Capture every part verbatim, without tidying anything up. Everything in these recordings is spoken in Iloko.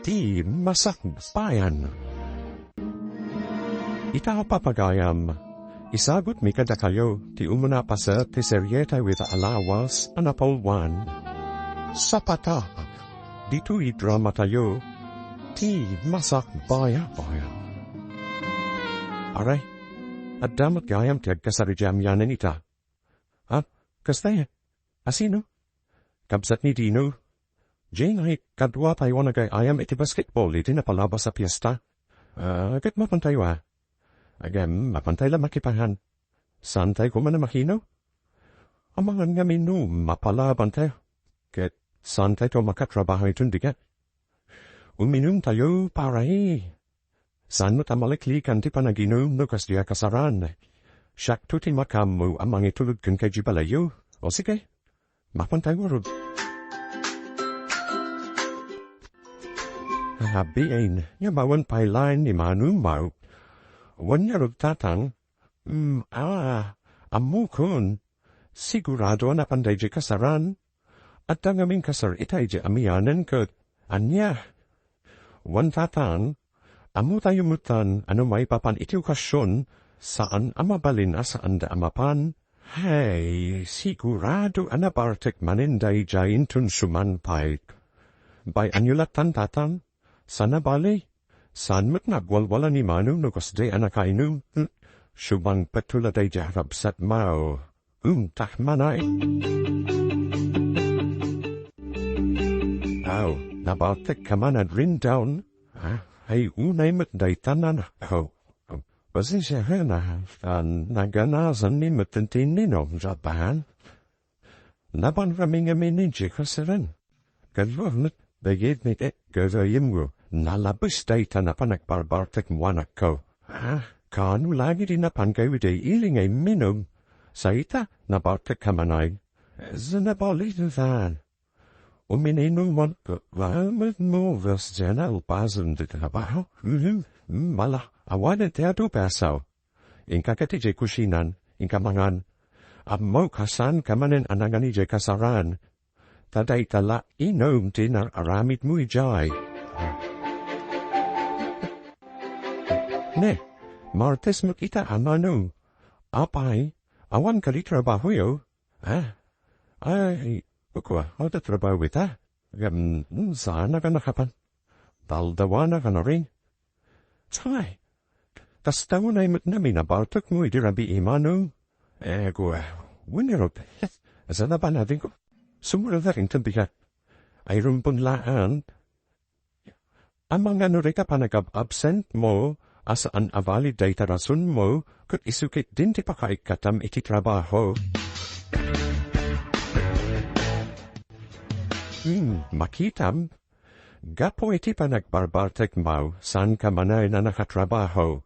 Ti masakbayan. Ita, papagayam, isagutmi kadakayo ti umuna a paset ti serietayo ita a lawas a napulwan. Sapata, ditoy dramatayo, ti masakbayan. Aray, adda met gayam ti agkasar idiay amianen ita. Ah, kasta, asino? Kabsat ni Dino. Jane, ay, kadua tayo nagay-ayam iti basketball iti napalabas a fiesta. Ah, ket mapantayo a. Agem, mapantay la makipangan. Saantayo koma a makino? Amangan ngamin no mapalabantayo. Ket saantayo makatrabaho iton diket. Uminumtayo, pare. Saan met a maliklikan ti panaginum no kasdi a kasaran. Siakto ti makaammo a mangitulod kenka idiay balayyo. O sige, mapantayo ngarud. Abien, nga mawen pay laeng ni Manong Mau. Wen ngarud, Tatang. Mm, ah, ammokon. Sigurado a napan daydiay kasaran. Adda ngamin kasar ita idiay amianen ket ania? Wen, Tatang, ammotayo metten a no maipapan iti okasion, saan a mabalin a saanda a mapan. Hay, sigurado a nabartek manen daydiay inton sumanpay. Bay-anyo lattan, Tatang. Sana bali, saan met nga agwalwala ni Manong no kasdi a nakainum? Hmm, siumangpetto la daydiay a kabsat, Mau. Umtak manay. Aw, nabartek ka man a rindown? Ha? Ay, unay met dayta, Nana. Aw, pasensiaen a, a, naganasanmi met ti inninom, Japan. Napan kami ngamin idiay kasaran. Kalua met, dagiti, eh, gagayyemko, nalabes dayta napan agbarbartek, manakko. Ah, kaano laeng ti napankayo idiay ili nga imminum? Sa ita, nabartek ka manay. Sa nabalin saan? Uminum man, wa-, met mo, ves jena, upasen ti trabaho. Mhm. Mala, awan ti adu peso. Inka ket idiay kusinan, inka mangan. Ammok a saanka manen a nangan idiay kasaran. Ta dayta la inum ti nar-aramidmo idiay. Ne, Martes met ita a Manong. Apay, awan kadi trabahoyo? Ah, ay, kua, adda trabaho ita? Ngem, mm, saannak a nakapan. Daldawanak a naring. Say, kasta unay met namin a bartekmo idi rabii, Manong. Eh, kua, wen ngarud, saan a panadingko? Sumurot a rin, tandikat. Ay rumbon laeng. Amangan no dayta panagab-absentmo a saan a valid dayta rasonmo, ket isu ketdin ti pakaikkatam iti trabaho. Hmm, makitam, gapu iti panagbarbartekmo, saanka manen a nakatrabaho.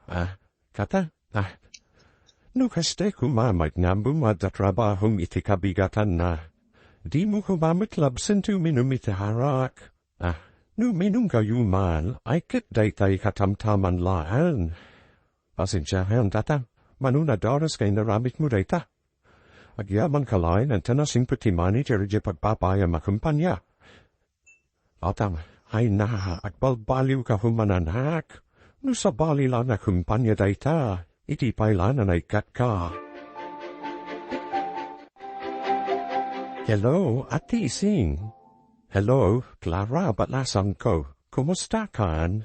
Ah, kata, ah, no kasta koma met nga ammom adda trabahom iti kabigatanna, dimo koma met labsen ti uminum iti arak. Ah, no uminumkayo man, ay ket dayta ikatamtaman laeng. Pasensiaem, Tatang, mano nadaras nga inaramidmo dayta. Agyamanka laeng, inton a singpet ti manager idiay pagpapayam a kompania. Tatang, ay na, agbalbaliwka koma, anak. No sabali la nga kompania dayta, idi pay la nga naikkatka. Hello, Ate Ising. Hello, Clara, balasangko. Kumustakan?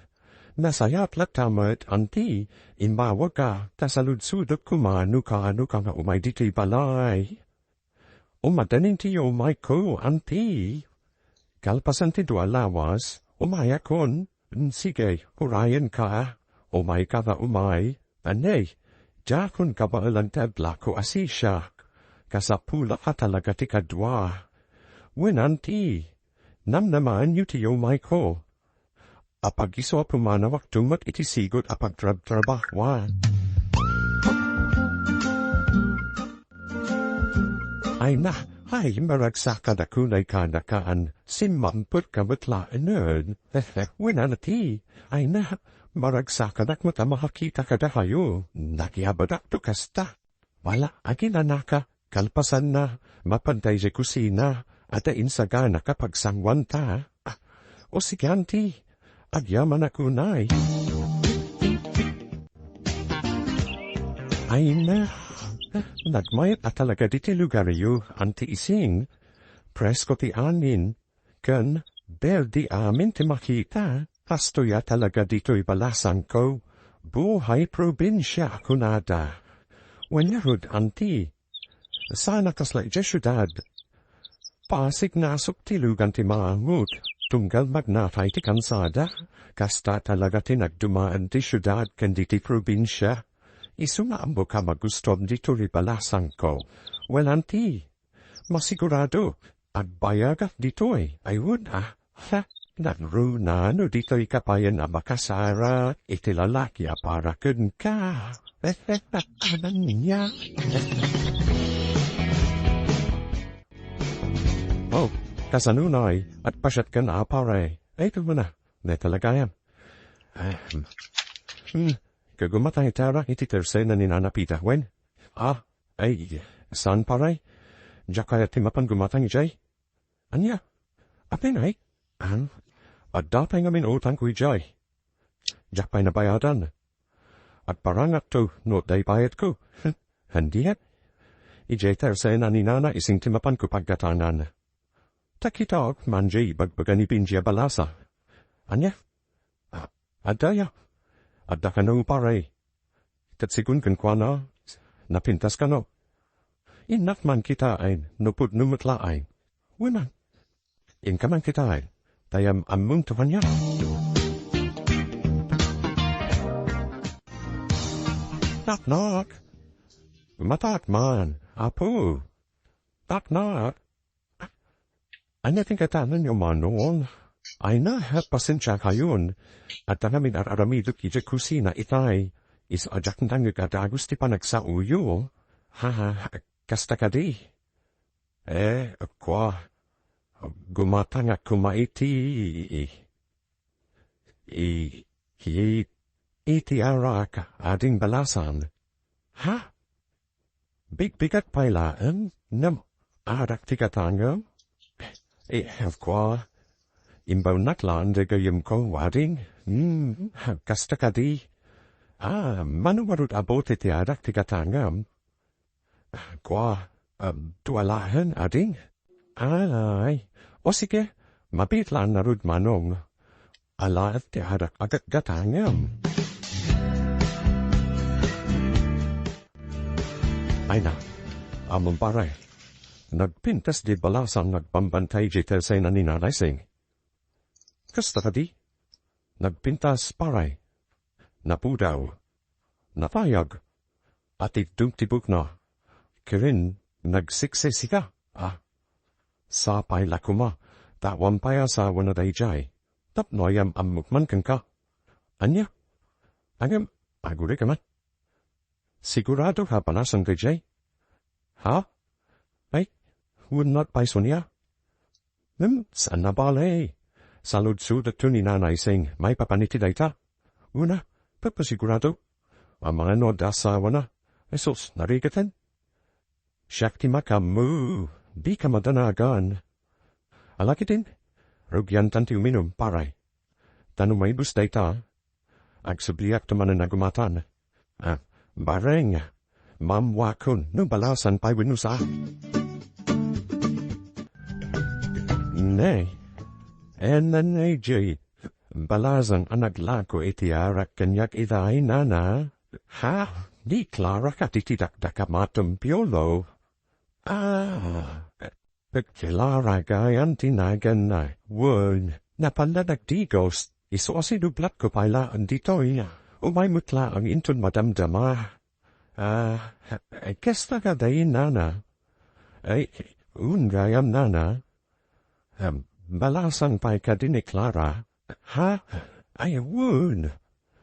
Nasayaat latta met, Auntie. Immawagka, ta saludsodek koma no kaanoka nga umay ditoy balay. Umadda nin ti umayko, Auntie. Kalpasan ti dua a lawas, umayakon. Sige, urayenka. Umayka nga umay. Anay, diakon kabaelan ti aglako a sisiak. Kasapulak a talaga ti kadua. Wen, Auntie, namnamaenyo ti umayko. Apag-isu a pumanawakto met iti sigud a pagtrabtrabahoan. Ay na, ay, maragsakadak unay kanakan, simmampet ka met laeng. Wen, Auntie, ay na, maragsakadak met a makakita kadakayo. Nagyabadakto kasta. Wala, aginanaka, kalpasanna, mapan daydiay kusina, adda insagana a pagsanguanta. Ah, O sige, Auntie, agyamanak unay. Ay na, nagmayat a talaga ditoy lugaryo, Auntie Ising. Presko ti angin, ken berde amin ti makita. Kastoy a talaga ditoy balasangko. Buhay probinsia, kunada. Wen ngarud, Auntie, saan a kasla idiay siudad. Pasig nasok ti lugan ti mangut, tunggal magnatay ti kalsada. Kasta talaga ti nagdumaan ti siudad ken ditoy probinsia. Isu nga ammok a magustuam ditoy balasangko. Wen, Auntie, masigurado, agbayagak ditoy. Ay, wen a. Ha? Nagruna no ditoy kapayen a makasara iti lalaki a para kenka. Anan niya? Oh, kasano nay? Agpasiatkan a, pare. Ay, ito mo na. Ne, talaga yan. Ahem. Hmm. Kagumatan ita ra iti tersena ni Nana Pita, wen? Ah, ay, saan, pare? Diak kayat ti mapan gumatan idiay. Ania? Apay nay? Ah, adda pay ngamin utangko idiay. Diak pay nabayadan. Agparangakto no adda ibayadko. Handiak. Idiay tersena ni Nana Ising ti mapanko paggatanan. Ta kitaek man diay ibagbaga ni Benji a balasa. Ania? Ah, adda ya. Adda kano, pare. Ket sigun kenkuana, napintas kano. Innak man kitaen, no pudno met laeng. Wen man. Inka man kitaen, ta am-ammom to kaniak. Knock, knock. Gumatak man, Apo. Knock, knock. Ania ti katanenyo, Manong? Ay na, pasensiakayon. Adda ngamin ar-aramidek idiay kusina itay. Isu a diak nangngeg a dagus ti panagsaoyo. Ha, ha, kasta kadi? Eh, kua, gumatangak koma iti, i, i, iti arak, ading balasan. Ha? Bigbigat pay laeng, ngem arak ti gatangem? Eh, of course. Imbawnak laeng dagayemko, ading. Hmm, kasta kadi. Ah, mano ngarud a bote ti arak ti gatangem? Kua, um, dua laeng, ading? Ay, o sige, mabiit laeng ngarud, Manong. Alaet ti arak a gatgatangem. Ay na, ammom, pare, nagpintas di balasan nga agbambantay di tersena ni Nanay Sing. Kasta kadi, nagpintas, pare, napudaw, napayag, atiddog ti bukna, ken nagsiksisika. Ah, sapay la koma, ta awan pay asawana daydiay, tapno ay am-ammok man kenka. Ania? Ngem, agurika man. Sigurado a balasan daydiay? Ha? Ay, wen, not pay isu nia. Ngem, saan a bale. Saludsodakto ni Nanay Sing maipapan iti dayta. Wen a, papasigurado. Amangan no adda asawana. Ay sus, narigeten. Siak ti makaammo. Dika madanagan. Ala ketdin, rugiantan ti uminum, pare. Ta no maibus dayta, agsubliakto manen a gumatan. Ah, bareng, mammuakon no balasan pay wenno saan. Ne, ania daydiay balasan a naglako iti arak kaniak itay, Nana? Ha? Ni Clara kadi ti dakdakam a tempiolo? Ah, Clara gayam ti naganna. Wen, napanda nagdigos. Isu a sinublatko pay laeng ditoy. Umay met laeng inton madamdama. Ah, kasta kadi, Nana? Ay, wen gayam, Nana. Em, balasan pay kadi ni Clara? Ha? Ay, wen.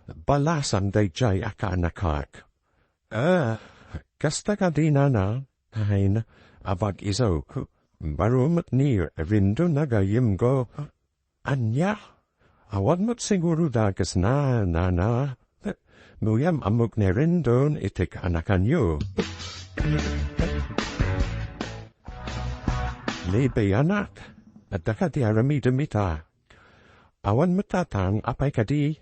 Balasan daydiay a kaanakak. Ah, kasta kadi, Nana? Ay, abag isu. Baro met ni Rindo a gayemko. Ania? Awan met siguro dakesna, Nana. No am-ammok ni Rindo iti kaanakanyo. Levi, anak, adda kadi aramidem ita? Awan met, Tatang, apay kadi?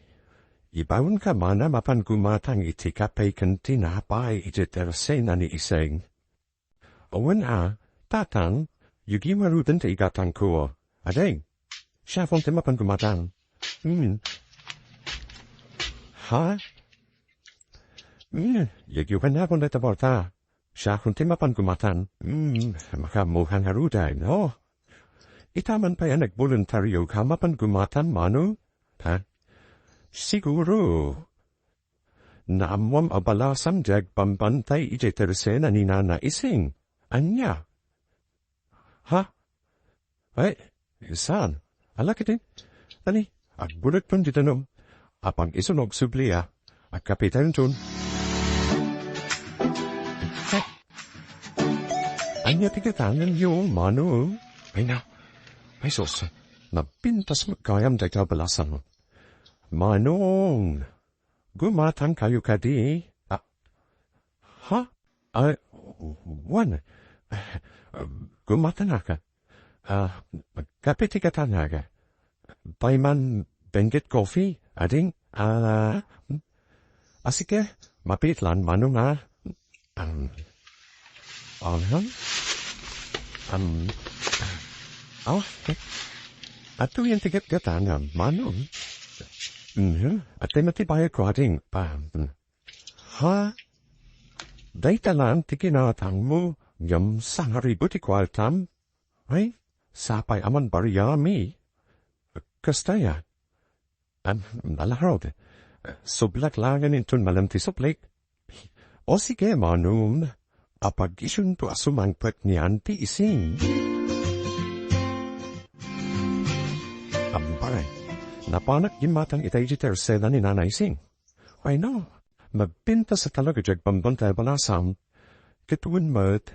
Ibaonka man a mapan gumatang iti kape ken tinapay iti tersena ni Ising. Wen a, Tatang, yugi ngaruden ti igatangko. Ading, siakon ti mapan gumatang. Hmm. Ha? Hmm, yugi wen a, kun dayta borta. Siakon ti mapan gumatang. Hmm, makaammoka ngaruden, no? Ita man pay a nagboluntarioka mapan gumatang, Manong? Ha? Siguro. Naammoam a balasam ti agbambantay iti tersena ni Nana Ising. Ania? Ha? Ay, saan? Ala ketdi. Tani, agbulegton ti danum. Apag isu no agsubli a. Agkapitayon ton. Ay. Ania ti gatanganyo, Manong? Ay na. Ay sus, nabintas met gayam dayta a balasam. Manong, gumatangkayo kadi? Ah, ha? Ay, wen. Gumatangak. Ah, kape ti gatangak. Pay man Benguet Coffee, ading? Ah, asike, mapiit laeng, Manong, a. Am, aha? Am, ah, eh, atoyen ti gatgatangam, Manong. Mhm. Atoy met ti bayadko, ading. Pa, mm. Ha? Dayta laeng ti ginatangmo, ngem sangaribu ti kuartam? Ay, sapay a manbariami. Kasta ya. Am, nalagrod. Sublak laengen inton malem ti suplik. O sige, Manong, apag isunto a sumangpet ni Auntie Ising. Ampay, napanak gimmatang ita iti tersena ni Nana Ising. Ay no, mabintas a talaga ti agbambantay a balasam. Ket wen met,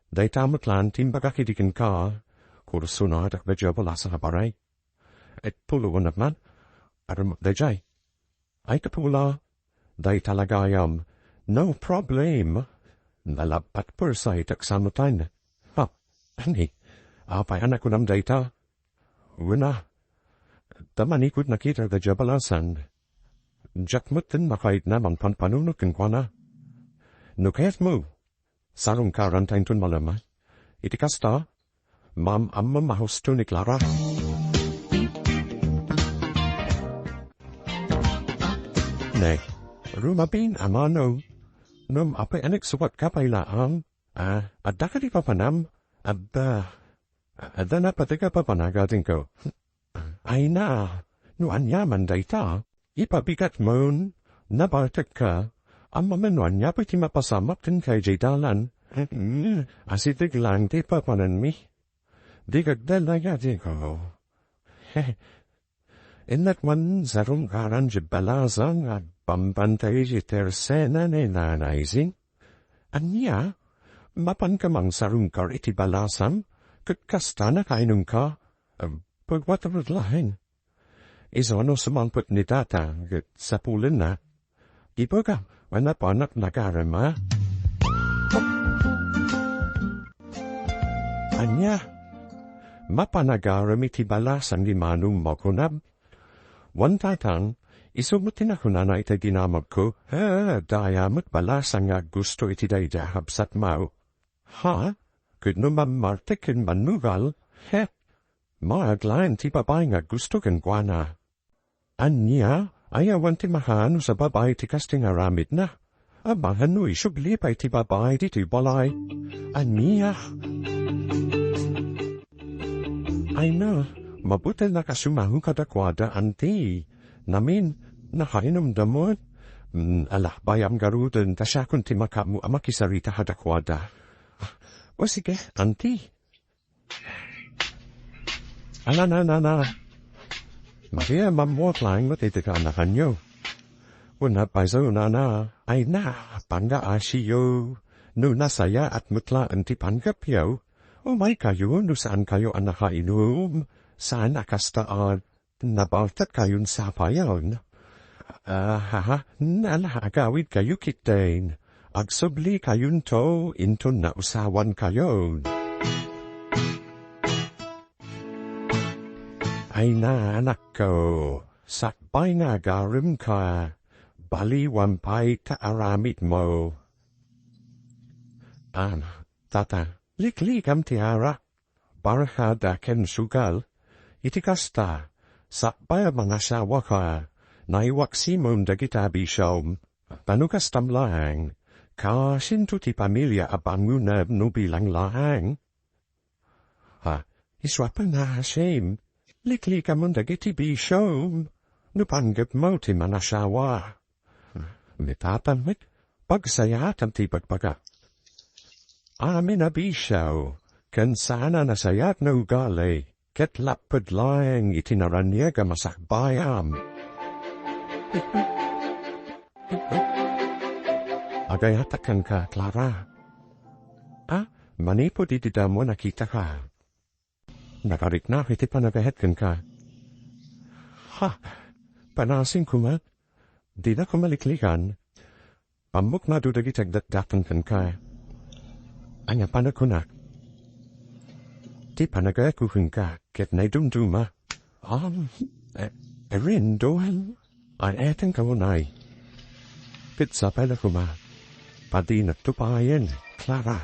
dayta met laeng ti imbagak idi kenka, kursonadak daydiay a balasang a baray. Et pulowan man, aram daydiay. Ay, kapula, dayta la gayam, no problem. Nalabpat pursa iti aksamutan. Ha, ani, apay a nakunam dayta? Wen a, ta manikod nakitak daydiay a balasang, diak metten makaitna mangpanpanunot kenkuana. No kayatmo, sarungkarantayo inton malem. Iti kasta, maam-ammom a husto ni Clara. Ne, rumabiin a Manong, ngem apay a nagsubatka pay laeng? Ah, adda kadi papanam? Adda. Adda napateg a papanag, adingko. Ay na, no aniaman dayta, ipabigatmon, nabartekka, ammom no ania pay ti mapasamak kenka idiay dalan. Hmm, asideg laeng ti papananmi. Di kagdalay, adingko. Innak man sarungkaran ti balasang nga agbambantay iti tersena ni Nana Ising. Ania? Mapanka mangsarungkar iti balasam? Ket kasta nakainumka? Pagwater laeng. Isu no sumangpet ni Tata ket sapulenna. Ibaga, napanak nagarem a. Ania? Mapan agarem iti balasang ni Manong makunam? Wen, Tatang, isu met ti nakunana iti dinamagko. He, daya met balasang nga aggusto iti daydiay a kabsatmo. Ha? Ket no mammartek ken mannugal? He, maag laeng ti babai nga aggusto kenkuana. Ania? Ay, awan ti makanus a babai ti kasta nga aramidna. Amangan no isubli pay ti babai ditoy balay. Ania? Ay na, mabutelnak a sumango kadakuada, Auntie. Namin, nakainumda met. Mm, ala, bayam garuden, ta siakon ti makaammo a makisarita kadakuada. O sige, Auntie. Ala, Nana, Nana. Maria, mammuak laeng met iti kaanakanyo. Kuna payso, Nana, ay na, panggaasiyo. No nasayaat met laeng ti panggepyo, umaykayo no saankayo a nakainum. Saan a kasta a nabaltetkayon sapayon. Ah, ha, ha. Nala, agawidkayo ketdin. Agsublikayon to, inton nausawankayon. Ay na, anakko, sakbay nga agaremka, baliwan pay ta aramidmo. Am, tata, liklikam ti arak, barhada ken sugal. Iti kasta, sakbay a mangasawaka, naiwaksimon dagiti abisiom. Ta no kastam laeng, kasinto ti pamilia a bangonem no bilang laeng? Ha, isu a panaasim, liklikamon dagiti bisiom, no panggepmo ti manasawa. Ni tata met, pagsayaatam ti ibagbaga. Amin a bisio, ken saan a nasayaat nga ugali, ket lapped laeng iti naranieg a masakbayam. Agayatak kenka, Clara. A, manipud idi damo nakitaka. Nakariknak iti panagayat kenka. Ha, panaasim koma, dina koma liklikan. Ammok no adu dagiti agdatdaton kenka. Ania panagkunak? Ti panagayatko kenka ket naidumduma. Am, e-, Erindon, ay-ayatenka unay. Ket sapay la koma, padinakto payen, Clara.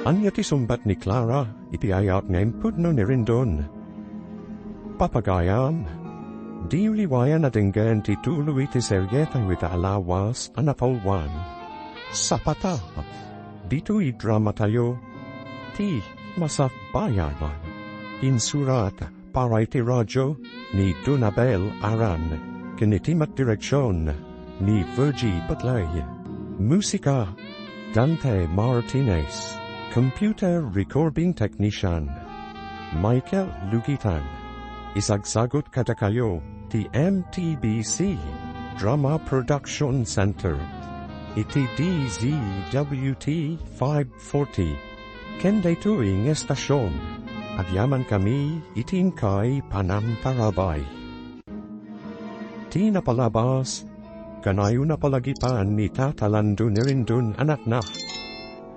Ania ti sungbat ni Clara iti ay-ayat nga impudno ni Rendon? Papagayam, diyo liwayan a denggen ti tulo iti serieta ita a lawas a napawwan. Sapata, ditoy dramatayo, ti Masakbayan. Insurat para iti radyo ni Donabel Aran, ken iti magdireksion ni Virgie Batlay. Musika, Dante Martinez. Computer recording technician, Michael Lugitan. Isagsagut kadakayo ti M T B C Drama Production Center iti D Z W T five forty. Ken daytoy nga estasion, agyamankami iti inkay panangtarabay. Ti napalabas, kanayon a palagipan ni Tata Lando ni Rendon anakna.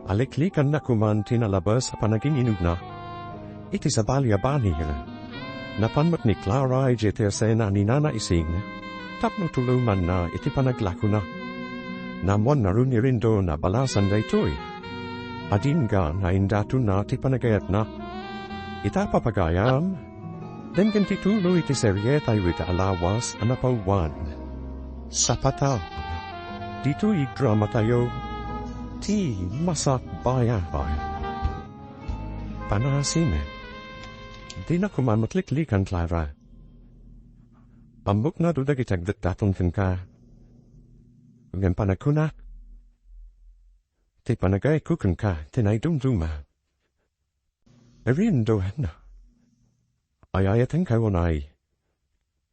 Aliklikanna koman ti nalabes a panaginginogna. Iti sabali a banir, napan met ni Clara idiay ti esena ni Nana Ising tapno tulomanna iti panaglakona. Naammoanna run ni Rendon a balasan daytoy. Adinggan a indatonna ti panagayatna. Ita, papagayam, denggen ti tulo iti serietayo ita a lawas a napawwan. Sapata, ditoy dramatayo, ti Masakbayan. Panaasim, dina koma met liklikan, Clara. Ammok no adu dagiti agdatdaton kenka. Ngem panagkunak, ti panagayatko kenka ti naidumduma. Rendon, ay-ayatenka unay.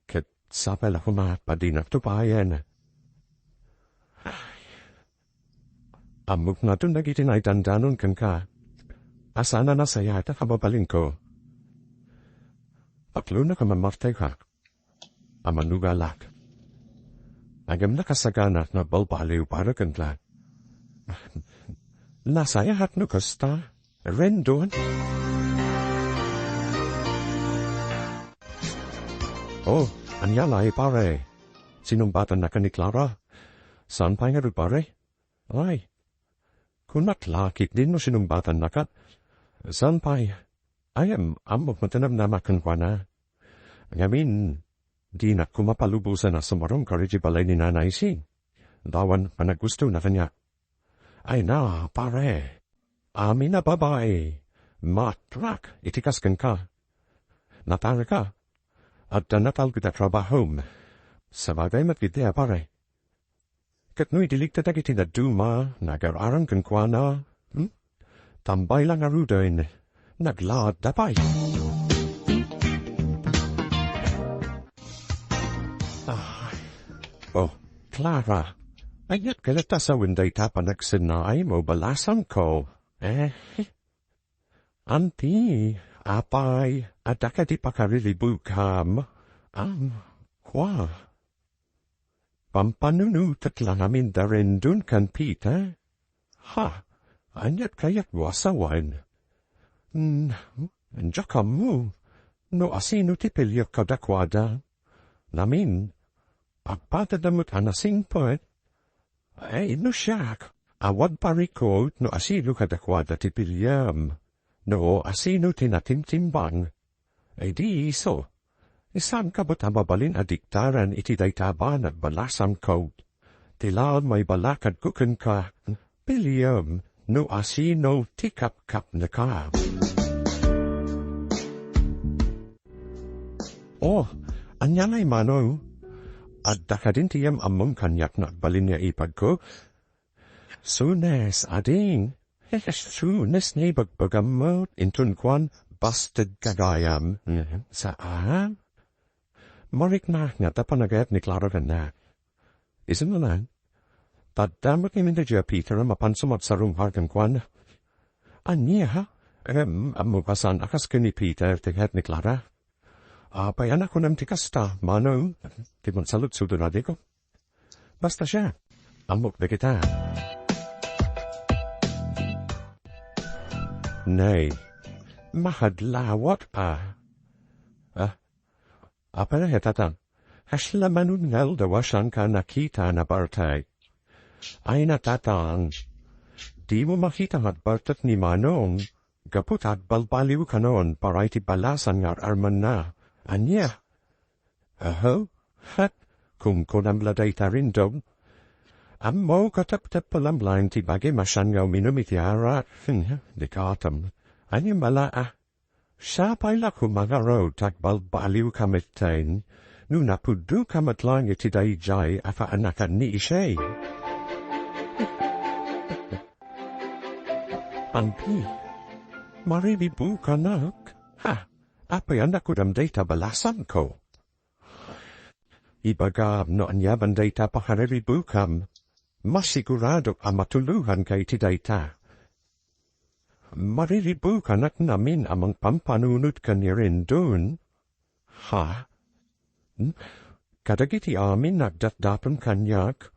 Ket sapay la koma, padinakto payen. Ammok no adu dagiti naidandanon kenka a saan a nasayaat a kababalinko. Aklona a mamartayka a manugalak. Ngem nakasagana a balbaliw para kenka. Nasayaat no kasta, Rendon. Oh, ania lay, pare? Sinungbatannaka ni Clara? Saan pay ngarud, pare? Ay, kunak la ketdin no sinungbatannaka. Saan pay? Ay, am-, ammok met a namnamak kenkuana. Ngamin, dinak koma palubosan a sumaruno idiay balay ni Nana Ising. Awan panaggusto na kaniak. Ay na, pare. Amin a babai, matrak iti kas kenka. Natarka, adda natalged a trabahom. Sabagay met ketdi a, pare. Ket no idiligta dagiti dadduma nga agar-arem kenkuana, hmm? Tambay la ngaruden, naglaadda pay. Ah. Oh, Clara, aniat kayat ta sawen dayta panagsennaaymo, balasanko? Eh? Anti, apay, adda kadi pakariribukam? Am, kua. Pampanunotek la ngamin da Rendon ken Peter? Ha, Aniat kayat a sawen? Hmm, diak ammo no asino ti piliek kadakuada. Namin, agpatedda met a nasingpet. Ay, no siak, awan parikut no asino kadakuada ti piliem, no asino ti natimtimbang. Ay, di isu, saan ka met a mabalin a diktaran iti dayta a banag, balasangko? Ti la maibalakadko kenka, piliem no asino ti kapkapneka. Oh, ania ngay, Manong? Adda kadin ti yam-ammom kaniak no agbalin nga ipagko? Sunes, ading. Sunes nga ibagbagam met inton kuan, basted ka gayam. Saan? Marikna nga ta panagayat ni Clara kennak. Isu laeng, tadda met ngamin daydiay a Peter a mapan sumarsarungkar kenkuana. Ania? Em, ammok a saan a kas ken ni Peter ti kayat ni Clara. Apay a nakunam ti kasta, Manong? Ti mansaludsod unadiko. Basta siak, ammok dagita. Nay, mahadlawak a. Ah, apay a, Tatang? Kasla manungngal da wasanka nakita a nabartek. Ay na, Tatang, dimo makita nga agbartek ni Manong, gapu ta agbalbaliw kanon para iti balasan nga ar-armenna. Ania? Aho? Hat, kumkunam la dayta, Rendon. Ammok a tepteppelam laeng ti bagim a saan nga uminum iti arak. Hmm, dikatem. Ania mala a? Sapay la koma ngarud ta agbalbaliwka metten no napudnoka met laeng iti daydiay a kaanakan ni Isay. Ampey, mariribukanak. Ha, apay a nakunam dayta, balasangko? Ibagam no aniaman dayta a pakariribukam, masiguradok a matuloganka iti dayta. Mariribukanak ngamin a mangpampanunot ken ni Rendon. Ha? Hmm? Kadagiti amin nga agdatdaton kaniak,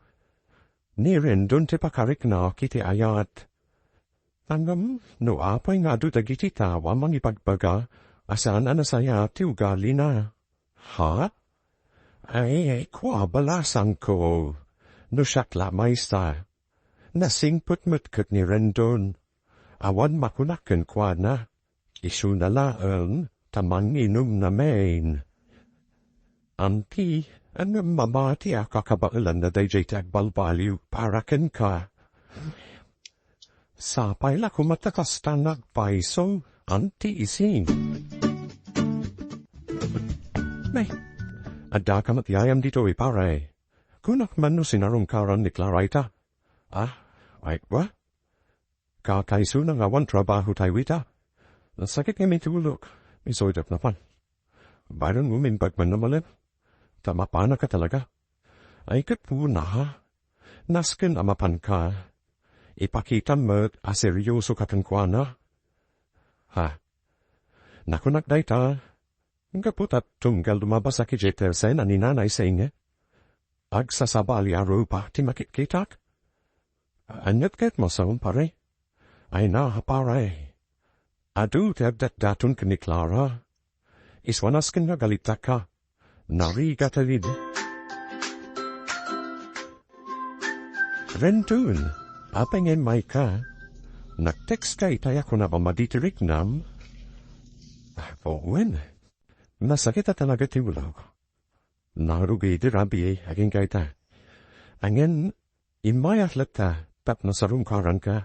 ni Rendon ti pakariknaak iti ayat. Ngem no apay nga adu dagiti tao a mangipagbaga a saan a nasayaat ti ugalina? Ha? Ay, kua, balasangko, no siak la maysa, nasingpet met ket ni Rendon. Awan makunak kenkuana. Isuna laeng ta manginum ngamin. Ampey, ngem mamatiak a kabaelanna daydiay ti agbalbaliw para kenka. Sapay la koma ta kasta nga agpayso, Auntie Ising. Nay, addaka met gayam ditoy, pare. Kunak man no sinarungkaran ni Clara ita. Ah, ay, wa? Kakaisuna nga awan trabaho tayo ita. Nasakit ngamin ti ulok. Isu dayta napan. Baron mo mimbag man namalem. Ta mapanak a talaga. Ay, ket puna, ha? Nasken a mapanka, ipakitam met a seriosoka kenkuana. Ha? Nakunak dayta, gapu ta tunggal lumabasak idiay tersen a ni Nanay Senge, agsasabali a rupa ti makitkitak. Aniat ket masawem, pare? Ay na, pare. Adu ti agdatdaton ken ni Clara. Isu a nasken nga agalitaka. Narigat a didi. Rendon, apay nga immayka? Nag-text ka itay a kunam a madi ti riknam? Ah, wen. Nasakit a talaga ti ulok. Narugidi rabii, agingga ita. Ngem, immayak latta tapno sarungkaranka.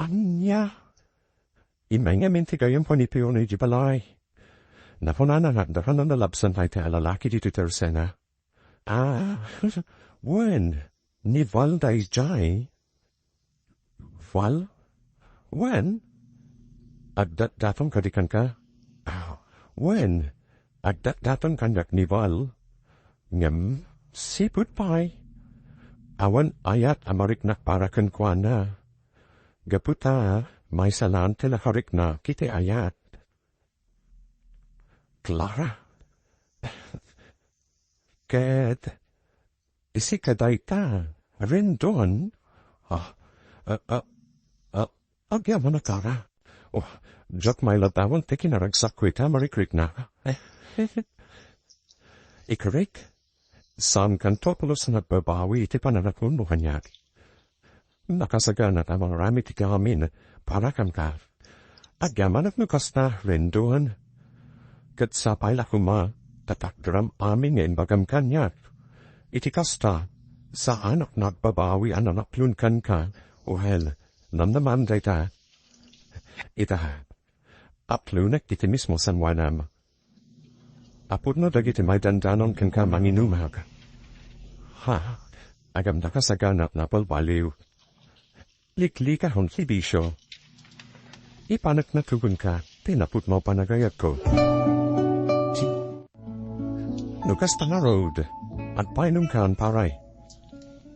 Ania? Immay ngamin ti gayyem ken ni Pione idiay balay. Nakunana nga adda kanan a labsan dayta a lalaki ditoy tersena. Ah, wen, ni Val daydiay. Val? Wen? Agdatdaton kadi kenka? Ah, wen, agdatdaton kaniak ni Val. Ngem, sipud pay, awan ayat a mariknak para kenkuana. Gapu ta, maysa laeng ti nakariknak iti ayat. Clara. Ket, isika dayta, Rendon? Ah, ah, ah, ah, Agyamanak, Clara. Oh, diak mailadawan ti kinaragsakko ita, marikrikna. Ikrik, saan kanto pulos nagbabawi iti pananakon no kaniak. Nakasagana ta mangaramid iti amin para kenka. Agyamanak no kasta, Rendon. Ket sapay la koma ta takderam amin nga imbagam kaniak. Iti kasta, saanak nagbabawi a nanaklon kenka. Well, namnamam dayta. Ita, aplonek iti mismo sangoanam. Apudno dagiti maidandanon kenka manginumak. Ha, agamdaka sagana a nabalbaliw. Liklikahon ti bisio. Ipanekna kenka ti napudno a panagayatko. Ti-, no kasta ngarud, agpainumkan, pare.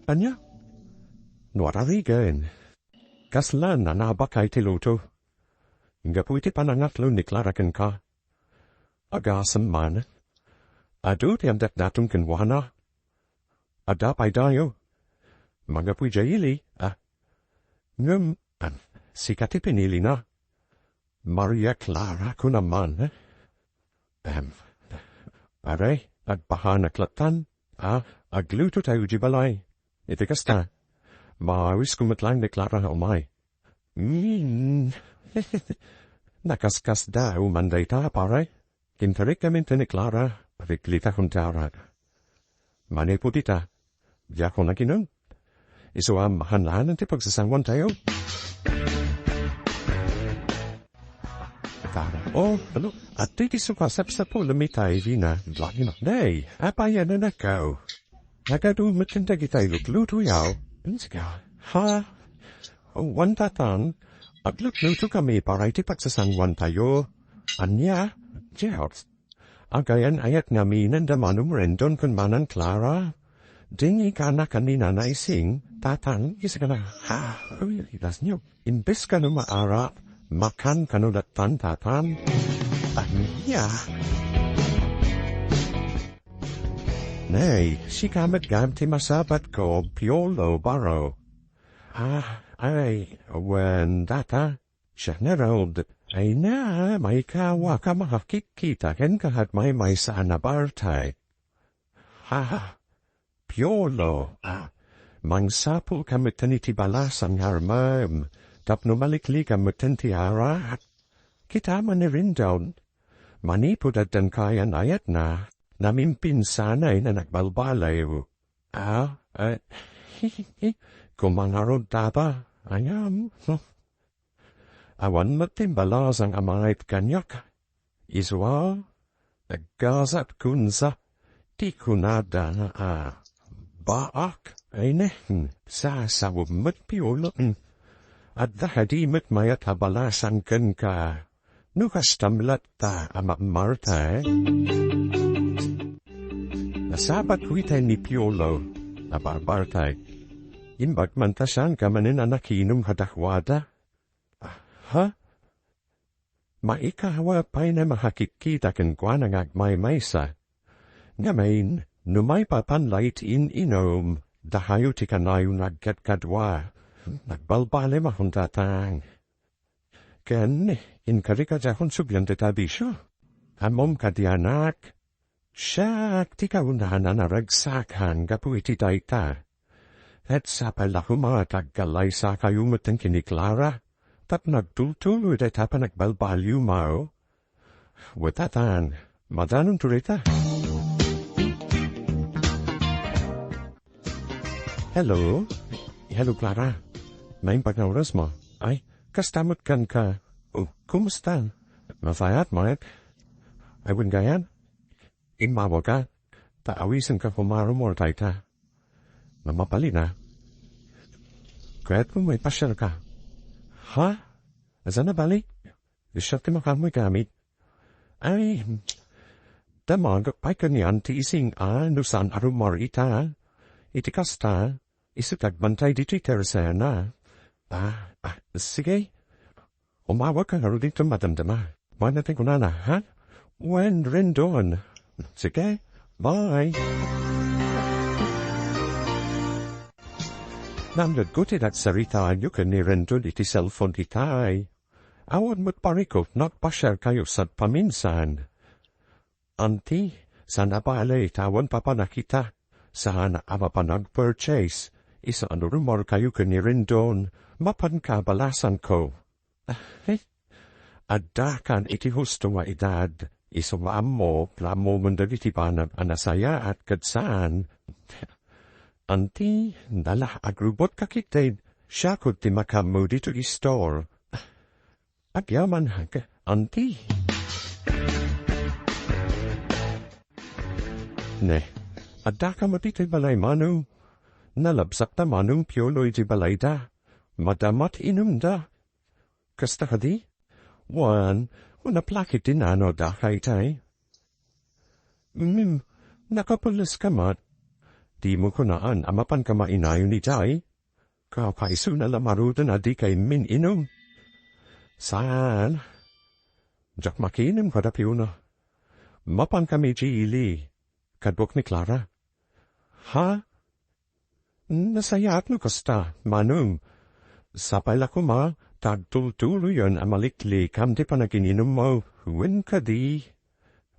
Ania? No ararigen, kasla nanabaka iti luto. Gapu iti panangaklon ni Clara kenka. Agasem man. Adu ti addatdaton kenkuana. Adda pay dayo. Manggapu idiay ili, a. Ngem, a, sika ti pinilina. Maria Clara, kunam man. Em, pare, agpahanak lattan, a, agluto tayo di balay. Iti kasta, maawisko met laeng ni Clara nga umay. Mm. Nakaskasdaaw man dayta, pare. Intarik amin ti ni Clara, riklita kon ti arak. Manipud ita, diakon aginum. Isu a mahanlanan ti pagsasangoantayo. Clara, oh, ano? Adtoy ti sukasapsapulem ita, Irina. Lagina. Nay, apay a nanakaw? Nagadu met ken dagita ilutlutoyaw. Sige. Ha? Wen, tatan, aglutluto kami para iti pagsasangoantayo. Ania? Dios. Agayan-ayat ngamin da Manong Rendon ken Manang Clara. Dingikanak ni Nana Ising, tatan, isagana. Ha? Uy, itas niyo. Imbes kano maarak, makan kano lattan, tatan. Ania? Nay, sika met gayam ti masabatko, Piolo, baro. Ah, ay, wen, data, General, ay na, maikawak a makakitkita kenka ket maymaysa a nabartay. Ha, Piolo, a, mangsapulka metten iti balasan nga armem, tapno maliklikam metten ti arak. Kita man ni Rendon, manipud addan kayan-ayatna, namimpinsanay a nagbalbaliw. A, a, koma ngarud, tata, ayam. Awan met ti imbalasang a mangayat kaniak. Isu a, naggasat kunsa ti kunada a, baak, ay ne, sasaom met, Piolo. Adda kadi met mayat a balasan kenka. No kastam latta a mammartay? Nasabatko itay ni Piolo a barbartay. Imbag man ta saanka manen a nakinom kadakuada. Ha? Maikawak pay a makakitkita kenkuana nga agmaymaysa. Ngamin, no maipapan la iti in-inum, dakayo ti kanayon nga agkadkadua. Nagbalbaliw a kuntatang. Ken, inkarika diakon sublian dayta a bisio. Ammom kadi, anak, siak ti kaunaan a naragsakan gapu iti dayta. Ket sapay la koma ta agkalaysakayo metten ken ni Clara, tapno agtultuloy dayta a panagbalbaliwmo. Wen, tatan, madanonto dayta. Hello? Hello, Clara. Naimbag nga orasmo. Ay, kasta met kenka. Oh, kumusta? Masayat, Mark? Ay, wen gayam? Immawagka, ta awisenka koma a rummuar dayta. Mabalin a. Kayatko nga ipasiarka. Ha? Ania a bali? Siak ti makaammoy gamit. Ay, damagek pay ken ni Auntie Ising a no saan a rummuar ita. Iti kasta, isu ti agbantay ditoy tersena. Ah, ah, sige. Umawagka ngarud ditoy madamdama. Wen, ti kunana, ha? Wen, Rendon. Sige, bye. Nangngegko ti nagsaritaanyo ken ni Rendon iti cellphone itay. Awan met parikot no agpasiarkayo sad paminsan. Anti, saan a bale ta awan papanakita. Saan a mapan ag-purchase. Isu a no rummuarkayo ken ni Rendon, mapanka a balasanko. Ah, eh, addakan iti husto nga edad, isu nga ammo, ammoen dagiti banag a nasayaat ket saan. Anti, nala, agrubotka ketdi, siakon ti makaammo ditoy store. Agyaman, anti. Ne, addaka met iti balay, Manong? Nalabsakda, Manong Piolo, iti balayda. Madama ti inumda. Kasta kadi? Wen, kuna plakit ti nano daka itay. Ngem, nakapuleska met. Dimo kunaan a mapanka mainayon itay? Kakaisuna la ngaruden a dika immin-inum. Saan? Diak makiinum kada Piolo. Mapankami iti ili. Kaduak ni Clara. Ha? Nasayaat no kasta, Manong. Sapay la koma ta agtultuloyen a maliklikam ti panagininummo, wen kadi?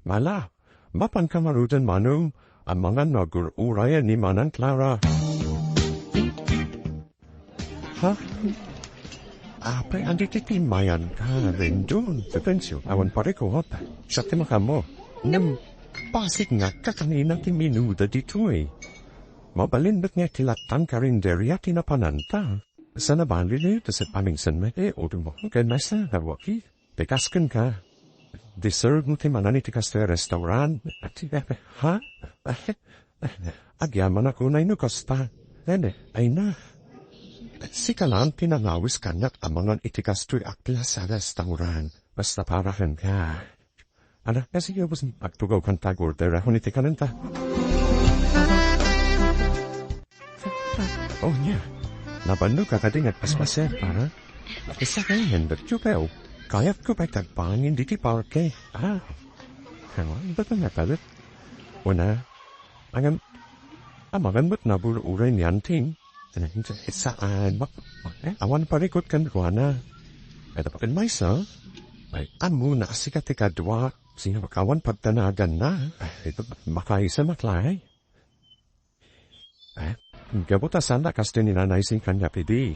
Mala, mapanka ngaruden, Manong, amangan no agur-urayen ni Manang Clara. Ha? Apay, andi ti timmayanka, Rendon? Tensyon, awan parikot. Siak ti makaammo. Ngem, bassit nga kakanina ti minuda ditoy. Mabalin met nga ti latta nga karinderya ti napananta. Saan a bale, ta sa paminsan met, eh, udmo, ken masa, nawaki. Pikas kenka. Deserve mo ti manan iti kastoy a restaurant. Ha? Agyamanak unay no kasta. Nene, ay na. Sika laeng ti nangawis kaniak a mangan iti kastoy a klase a restaurant. Basta para kenka. Ala, nga sige, ubos, agtugaw kanta, order ako iti kanenta. Oh, nia. Nabannoka kadi nga agpaspaser, para? Isa kay handbag, Jupeo. Kayatko pay ti agpangin diti parke. Ah. Hango, ba't nga talit? Una, angan, amangan met nabur-uray ni Anting. Saan, mak-, eh, awan parikot kenkuana. Ay, dapat maysa. Ay, ammona, sika ti kadua. Sino awan pagtanaganna? Ay, ito, makaisamak laeng. Eh, gapu ta saan a kastoy ni Nanay Sing kaniak idi.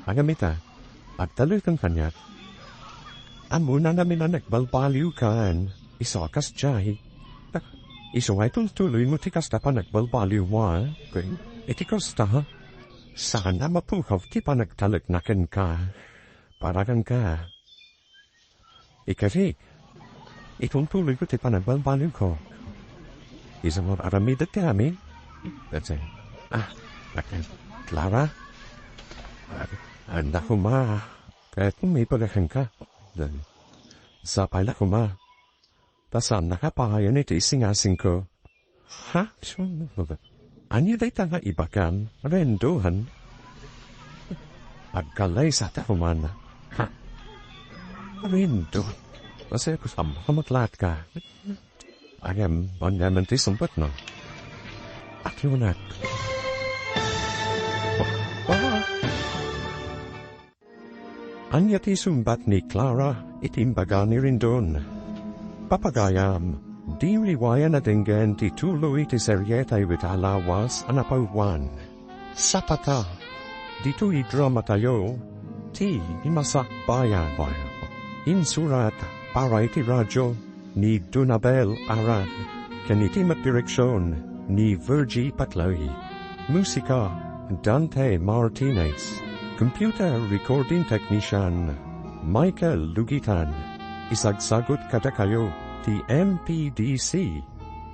Agamita, agtaleken kaniak. Ammona ngamin a nagbalbaliwkan. Isu a kasdiay. Isu nga itultuloy mo ti kasta panagbalbaliw mo, a? Iti kasta, ha? Saan a mapukaw ti panagtalekna kenka. Para kenka. Ikari, itultuloyko ti panagbalbaliwko. Isu nga aramidek ti amin. That's it. Ah, okay. Clara? Anda koma. Kayatko maipaga kenka. Sapay la koma. Ta saannaka pangayen iti isingasingko. Ha? Ania dayta nga ibagam? Rendon? Agkalaysa ta kuman. Ha? Rendon? Kasi ako sa mga matlaat ka. Agam, banyaman ti sumpet, no? Akiunak. Ah! Ania ti sungbat ni Clara iti imbaga ni Rendon? Papagayam, diri wayan a denggen ti tuloy ti serie tayo ita a lawas a napawan. Sapata, ditoy drama tayo, ti Masakbayan. Insurat para iti radio, ni Donabel Aran, ken iti magdireksion ni Virgie Paclay. Musika, Dante Martinez. Computer recording technician, Michael Lugitan. Isagsagut kadakayo ti M P D C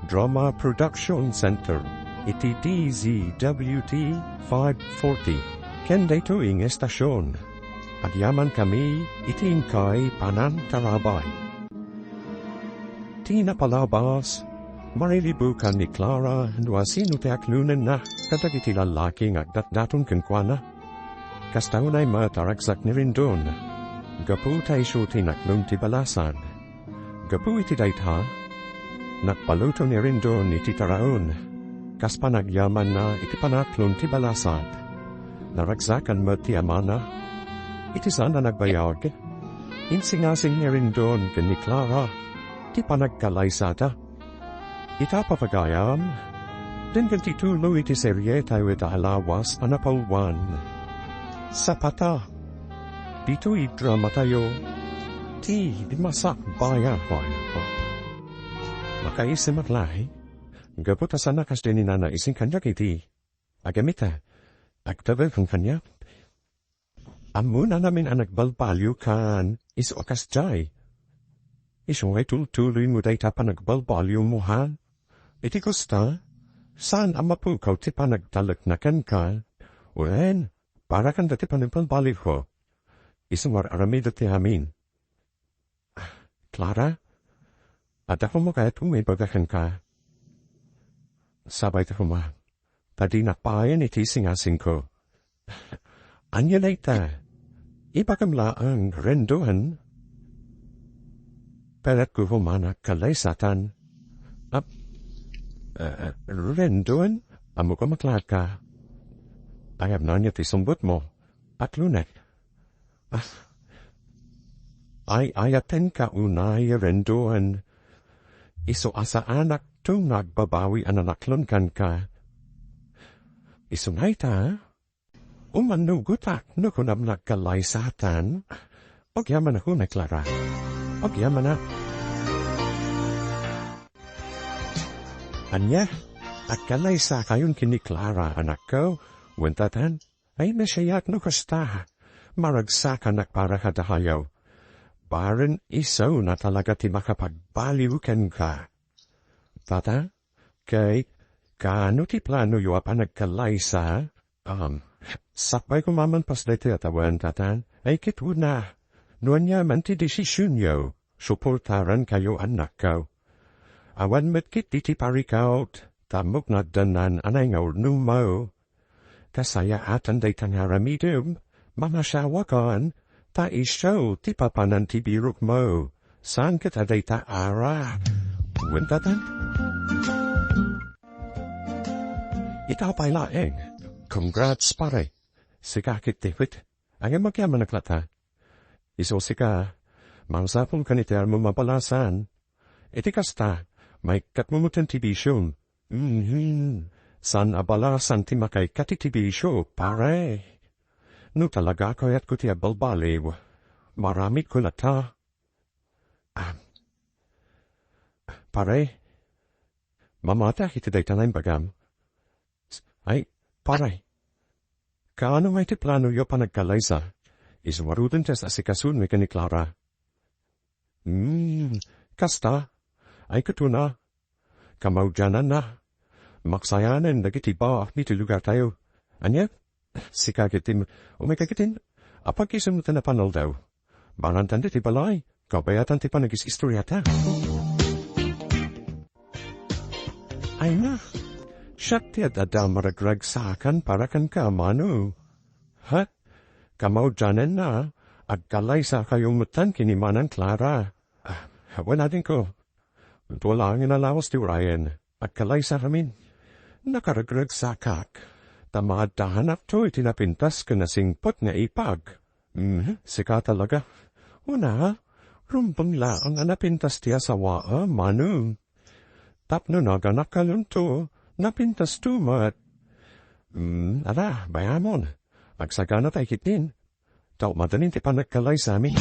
Drama Production Center iti D Z W T five forty. Ken daytoy nga estasion, agyamankami iti inkay panangtarabay. Ti napalabas, marilibukan ni Clara no asino ti aklonenna kadagiti lallaki nga agdatdaton kenkuana. Kasta unay met a ragsak ni Rendon, gapu ta isu ti naklon ti balasad. Gapu iti dayta, nagpaluto ni Rendon iti taraon, kas panagyamanna iti panaklon ti balasad. Naragsakan met ti amana. Iti saan a nagbayag, insingasing ni Rendon ken ni Clara ti panagkalaysada. Ita, papagayam, denggen ti tulo iti serietayo ita a lawas a napauluan. Sapata, ditoy dramatayo, ti masakbayan. Makaisimak laeng, gapu ta saan a kasdi ni Nana Ising kaniak iti agamit, agtabek kaniak. Ammona ngamin a nagbalbaliwkan, isu a kasdiay. Isu ngay tultuloymo dayta panagbalbaliwmo, ha? Iti kasta, saan a mapukaw ti panagtalekna kenka, wen, para kanda ti panagbalbaliwko. Isu nga ar-aramidek ti amin. Clara, adda koma kayatko nga ibaga kenka? Sabay ta koma, ta dinak payen iti singasingko. Ania dayta? Ibagam laeng, Rendon. Payatko koma a nagkalaysatan. Ap-, eh, Rendon, ammok a maklaka. Ayanna ania ti sumbotmo? Atlonek. Ah. Ay-ayatenka unay, Rendon. Isu a saanakto nga agbabawi a nanaklon kenka. Isu ngay ta, umannugotak no kunam nagkalaysatan. Agyamanak unay, Clara. Agyamanak. Ania? Agkalaysakayon ken ni Clara, anakko? Wen, tatan? Ay, nasayaat no kasta. Maragsakanak para kadahayo. Bareng isuna talaga ti makapagbaliw kenka. Tata, kay, kaano ti planoyo a panagkalaysa? Um, sakbay koma met pas daytoy a tawen, tata. Ay, ket una, no aniaman ti desisionyo, suportarankayo, annakko. Awan met ketdi ti parikut, ta ammok nga adda naan a naingaurnongmo. Ta sayaatan dayta nga aramidem, mangasiawakon, ta isu ti papanan ti birokmo. Saan ket a dayta ara. Wen, tatan? Ita pay laeng. Congrats, pare. Sika ket ti wit. Agyaman-agyamanak latta. Isu sika, masapulkan iti aramom a balasan. Iti kasta, maikkatmo metten ti bisiom. Mhm. Saan a balasan ti makaikkat iti bisio, pare. No talaga a kayatko ti agbalbaliw, maaramidko latta. Ah. Pare, mamatiak iti dayta nga imbagam. Ay, pare, kaano ngay ti planoyo a panagkalaysa? Isu ngaruden ti as-asikasomi ken ni Clara. Hmm, kasta? Ay, ket una, kamaudiananna. Maksayanen dagiti baak ditoy lugartayo. Ania? Sika ketdi, umayka ketdin. Apag-isim ta napan aldaw. Barantan ditoy balay. Kabayatan ti panagis-istoriata. Ay na, siak ti ad-adda a maragragsakan para kenka, Mano. Ha? Kamaudiananna, agkalaysakayo metten ken ni Manang Clara. Ah, wen, adingko. Dua laeng a lawas ti urayen. Agkalaysakamin. Nakaragragsakak. Ta maaddaanakto iti napintas ken nasingpet nga ipag. Mhm, sika talaga. Una, rumbeng laeng a napintas ti asawaem, Mano. Tapno naganakkayon, napintasto met. Mm, ala, bayamon. Agsagana tay ketdin. Ta umaden ti panagkalaysami.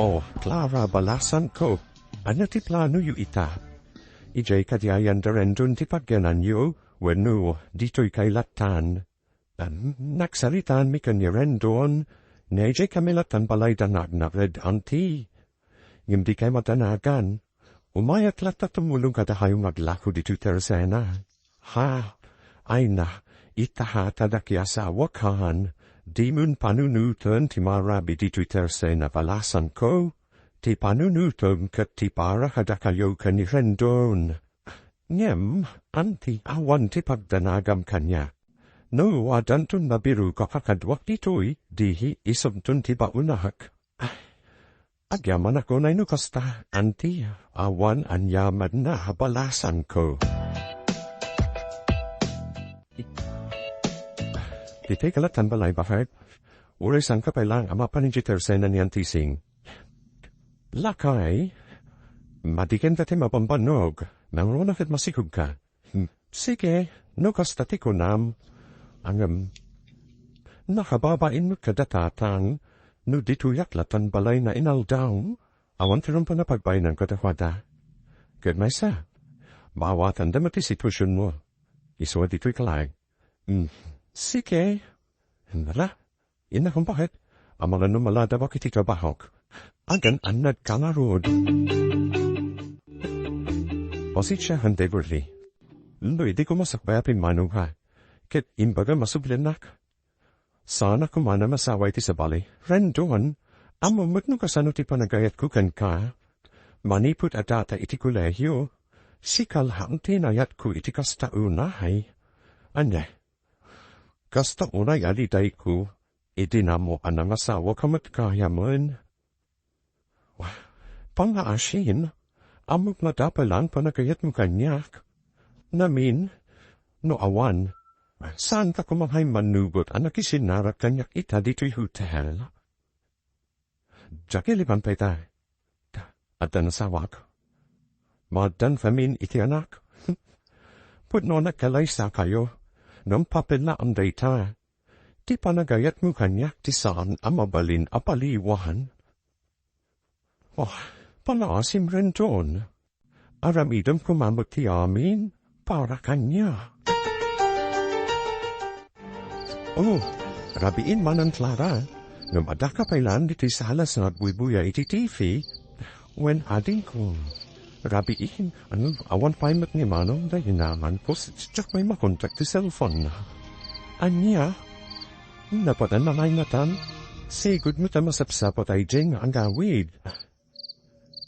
O, Clara, balasanko, ania ti planoyo ita? Idiay kadi ayan da Rendon ti pagyananyo, wenno ditoy kay lattan? Em, nagsaritaanmi ken ni Rendon, nga idiay kami lattan balay da nga agnaped, anti. Ngem dikay madanagan. Umayak latta tumulong kadahayo nga aglako ditoy tersena. Ha? Ay na, ita ha, ta dakayo a asawakan, dimon panunoten ti maarabi ditoy tersena, balasanko. ti panunotem ket ti para kadakayo ken ni Rendon. Ngem, anti, awan ti pagdanagam kaniak. No adanton mabiruka a kaduak ditoy, dihi isubton ti baonak. Agyamanak unay no kasta, anti, awan aniamanna a balasanko. Ditoy ka latta balay, baket? Uray sangka pay laeng a mapan idiay tersena ni Antising. Lakay, madiken ta ti mabambannog, nangruna ket masikogka. Hmm, sige, no kasta ti kunam. Ngem, nakababain met kada tatang, no ditoyak latta balayna inaldaw, awan ti rumpo a pagbainanko kadakuada. Ket maysa, maawatanda met ti situasionmo. Isu a ditoy ka laeng. Hmm, sige. Hala, innak, baket? Amangan no maladawak iti trabahok. Agan-annadka ngarud. Pasensiakan, Beverly. No idi koma sakbay a pimmanoka, ket imbagam a subliannak. Saanak koma a masawa iti sabali. Rendon, ammom met no kasano ti panagayatko kenka. Manipud a data iti kolehio, sika laeng ti inayatko iti kasta unay. Ania? Kasta unay a lidayko, idi nammo a nangasawaka met gayamen. Wah, pangngaasin, ammok nga dapelan panagayatmo kaniak. Ngamin, no awan, saanka koma ngay mannugot a nakisinnarak kaniak ita ditoy hotel? Diak ilipan pay ta. Adda nasawak. Maaddan ngamin iti anak. Pudno a nagkalaysakayo, ngem papellaem dayta. Ti panagayatmo kaniak ti saan a mabalin a paliwan. Oh, pangngaasim, Rendon. Aramidem koma met ti amin para kaniak. Oh, rabiin manen, Clara, ngem addaka pay laeng ditoy sala sa nagbuybuya iti T V. Wen, adingko. Rabiin, ano, awan pay met ni Manong daydi namanko, diak pay makontak ti cellphone na. Ania? Napadan na ngay natan? Sigud met a masapsaput daydi nga agawid.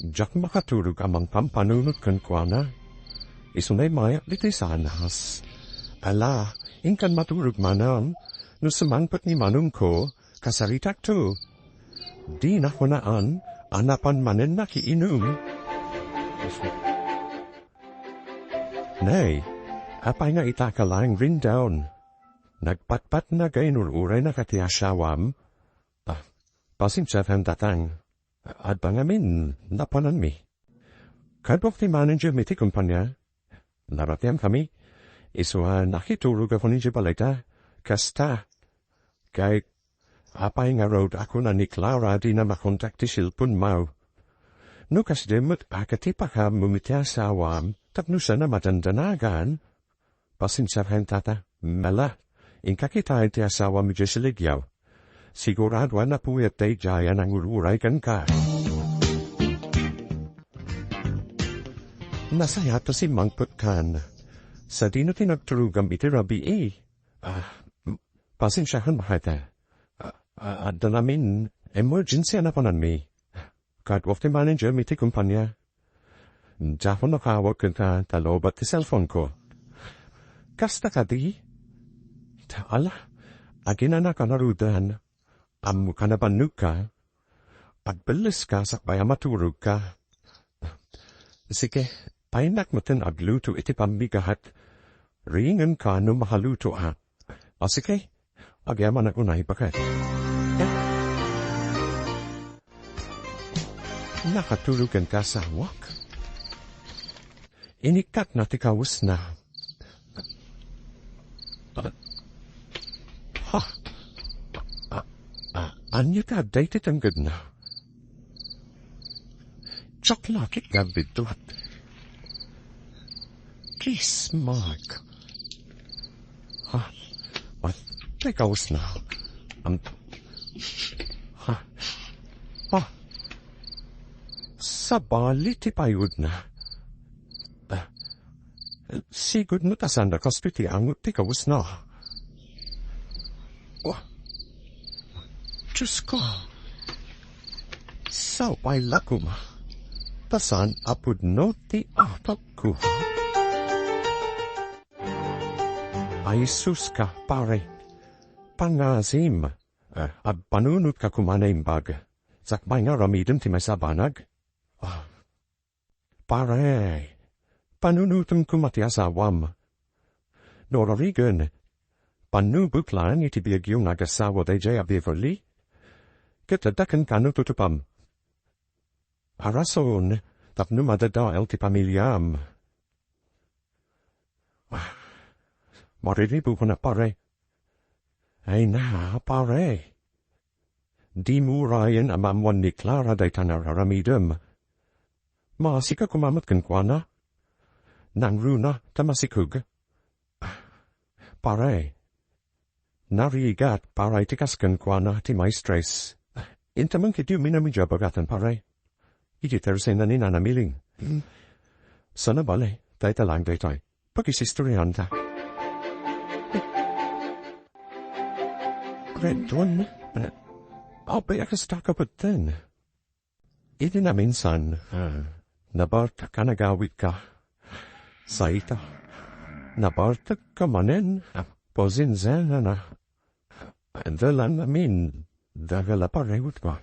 Diak makaturog a mangpampanunot kenkuana. Isu nay mayat ditoy sanas. Ala, inkan maturog manen, no sumangpet ni Manongko, kasaritakto. Dina kunaan a napan manen nakiinum. Nay, apay nga ita ka laeng, Rendon? Nagpatpatna gainur-urayna ka ti asawam? Ah, pasensiakan, tatang. Adda ngamin napananmi. Kaduak ti managermi ti kompania. Naratiamkami. Isu a nakiturog a kun idiay balayta. Kasta. Kay, apay ngarud a kuna ni Clara a dina makontak ti cellphone-mo? No kasdi met, a katipakam iti asawam tapno saan a madandanagan. Pasensiakan, tata. Mala, inka kitaen ti asawam idiay saligaw. Sigurado a napuyat daydiay a nangur-uray kenka. Nasayaat ta simmangpetkan. Sadino ti nagturogam iti rabii? Ah, m-, pasensiakan, baket. Ah, ah, adda ngamin emergency a napananmi. Kaduak ti managermi ti kompania. Diakon nakaawag kenka ta lowbat ti cellphone-ko. Kasta kadi? Ta ala, aginanakan ngaruden. Ammokan a bannogka. Agbelleska sakbay a maturogka. Sige, payennak metten agluto iti pammigahat. Riingenka no makalutoak. A, sige, agyamanak unay, baket. Nakatulogen ti asawak. Inikkatna ti kawesna. Ha? A-, a-, ania ti adda iti tenggedna? Diak la ketdi agbiddut. Kiss mark. Ha? What? Tay kawesna. Am-, ha? Ha? Sabali ti payudna. Ah, sigud no ta saan a kastoy ti angot ti kawesna. Oh. Diyos ko. Sao pay la koma. Ta saan a pudno ti atokko. Ay sus ka, pare. Pangngaasim. Eh, agpanunot ka koma naimbag. Sakbay nga aramidem ti maysa a banag. Ah. Pare, panunotem koma ti asawam. No rarigen, pannubek laeng iti biagyo nga agasawa daydiay a Beverly. Ket adda kenka no tutupam. A rason tapno madadael ti pamiliam. Ah, mariribukon a pare. Ay na, pare. Dimo urayen a maammoan ni Clara dayta nga ar-aramidem. Maasika koma met kenkuana. Nangruna ta masikog. Pare, narigat para iti kas kenkuana ti maestres. Inta man ketdi uminum idiay bagatan, pare. Iti Thursday na ni Nana Miling. Hmm. Sana bale, dayta laeng daytoy. Pakisistorianta. Rendon, apay a kasta ka petten? Iti naminsan, ah, nabartek a nagawidka. Sayta, nabartekka manen, ah, pasensiana. Dalan amin, dakel a parikutko.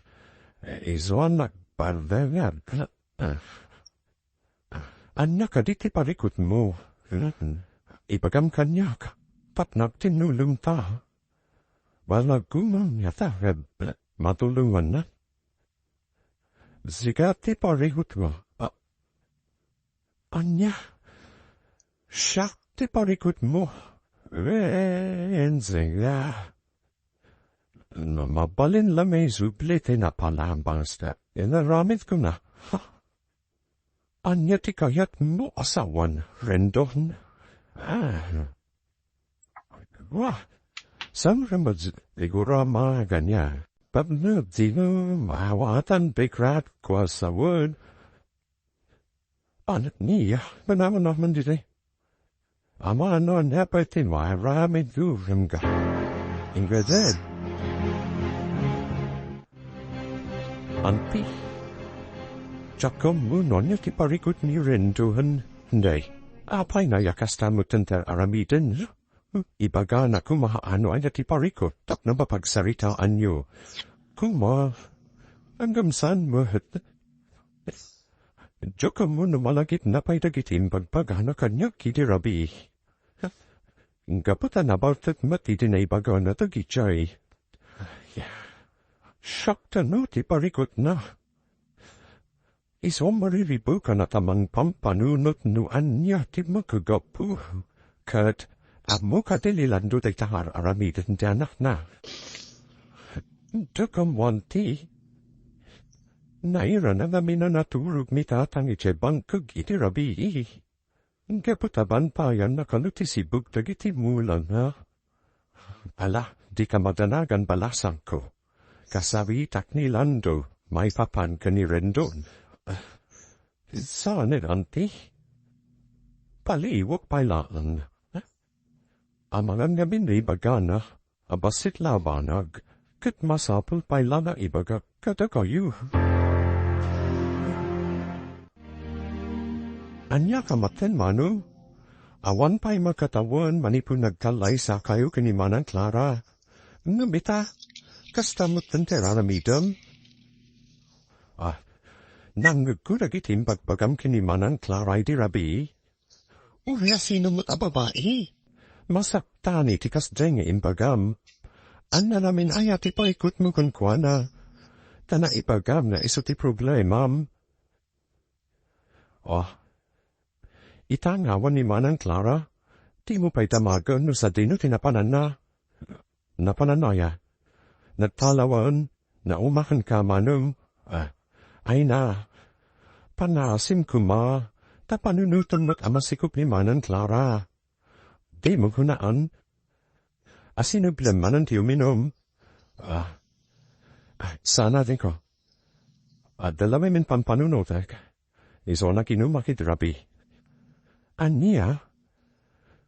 Isu a nagpardengag. Ah, ania kadi ti parikutmo? Ibagam kaniak, tapno agtinnulongta. Bala gumang nga ta, matulonganna. Sika ti parikutmo. A-, ania? Siak ti parikutmo. Wen, sika. No, mabalin la maisubli ti napalabas ta inaramidko na. Ha? Ania ti kayatmo a sawen, Rendon? Ah. Wah, saan met siguro a mga kaniak. Tapno dino maawatan ti kayatko a sawen. Anak niya, manaman naman ditoy. Amano a napay ti maaramidko kenka. Ingredient. Anti. Diak ammo no ania ti parikut ni Rendon. Nay, apay nga kasta met ti aramiden? Ibagana koma no ania ti parikut tapno mapagsaritaanyo. Koma, ngem saan met. Diak ammo no malagipna pay dagiti imbagbaga kaniak idi rabii. Gapu ta nabartek met idi naibagana dagitoy. Siak ta no ti parikutna. Isu a mariribukan a ta mangpampanunot no ania ti makagapu. Ket ammo kadi ni Lando dayta nga ar-aramiden ti anakna. Diak ammo anti. Nairana ngamin a naturog ni tatang idiay bangkeg iti rabii. Gapu ta bantayan na kano ti sibug dagiti mulana. Ala, dika madanagan balasangko. Kasaritak ni Lando, maipapan ken ni Rendon. Saan, anti? Paliiwek pay laeng. Amangan ngamin ibagana a bassit la a banag, ket masapul pay la nga ibagak kadakayo. Ania ka maten, Mano? Awan pay makatawen manipud nagkallaysakayo ken ni Manang Clara. Ngem ita, kasta met ti ar-aramidem? Ah, nangngegko dagiti imbagbagam ken ni Manang Clara idi rabii. Uray a sino met a babai, masaptan iti kasdiay nga imbagam. Ania ngamin aya ti parikutmo kenkuana? Ta naibagam nga isu ti problemam. Oh, ita nga awan ni Manang Clara, dimo pay damagen no sadino ti napananna. Napananna aya? Nagtalawen, nauma kenka, Mano? Ah, ay na. Pangngaasim koma, ta panunotem met a masikog ni Manang Clara. Dimo kunaan? A sino bilemmanen ti uminum? Ah, ah, saan a diko. Adda la ngamin pampanunotek. Isu a nakinumak idi rabii. Ania?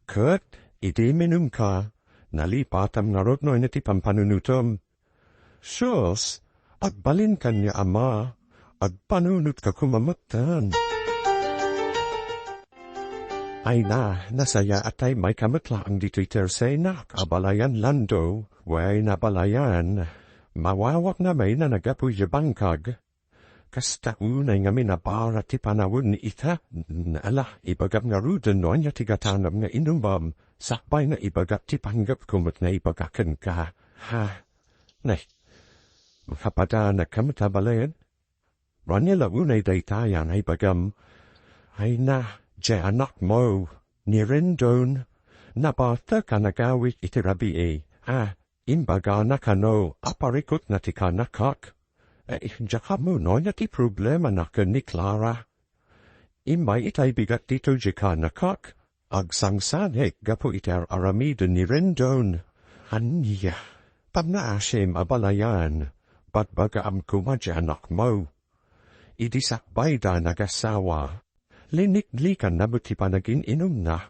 Ket idi minumka, nalipatam ngarud no ania ti pampanunotem. Sus, agbalin kaniak, Ama, Agpanunotka koma metten. Ay na, nasayaat tay maikamet laeng ditoy tersenak a balayan Lando, wen a balayan. Mawawak na may na nagapu iti bangkag. Kasta unay ngamin a bara ti panawen ita. Ala, ibagam ngaruden no ania ti gatanam nga inumam, sakbay nga ibagak ti panggepko met nga ibaga kenka. Ha? Nay, makapadanagka met a balayan? Ania la unay daytaya nga ibagam? Ay na, diay anakmo, ni Rendon, nabatek a nagawid iti rabii. Ah, imbagana kano a parikutna ti kanakak. Eh, diak ammo no ania ti problemana ken ni Clara. Immay itay bigat ditoy diay kanakak. Agsangsanek gapu iti ar-aramiden ni Rendon. Ania, pagnasim a balayan, bagbagaam koma diay anakmo. Idi sakbayda nagasawa, liniklikanna met ti panagin-inumna.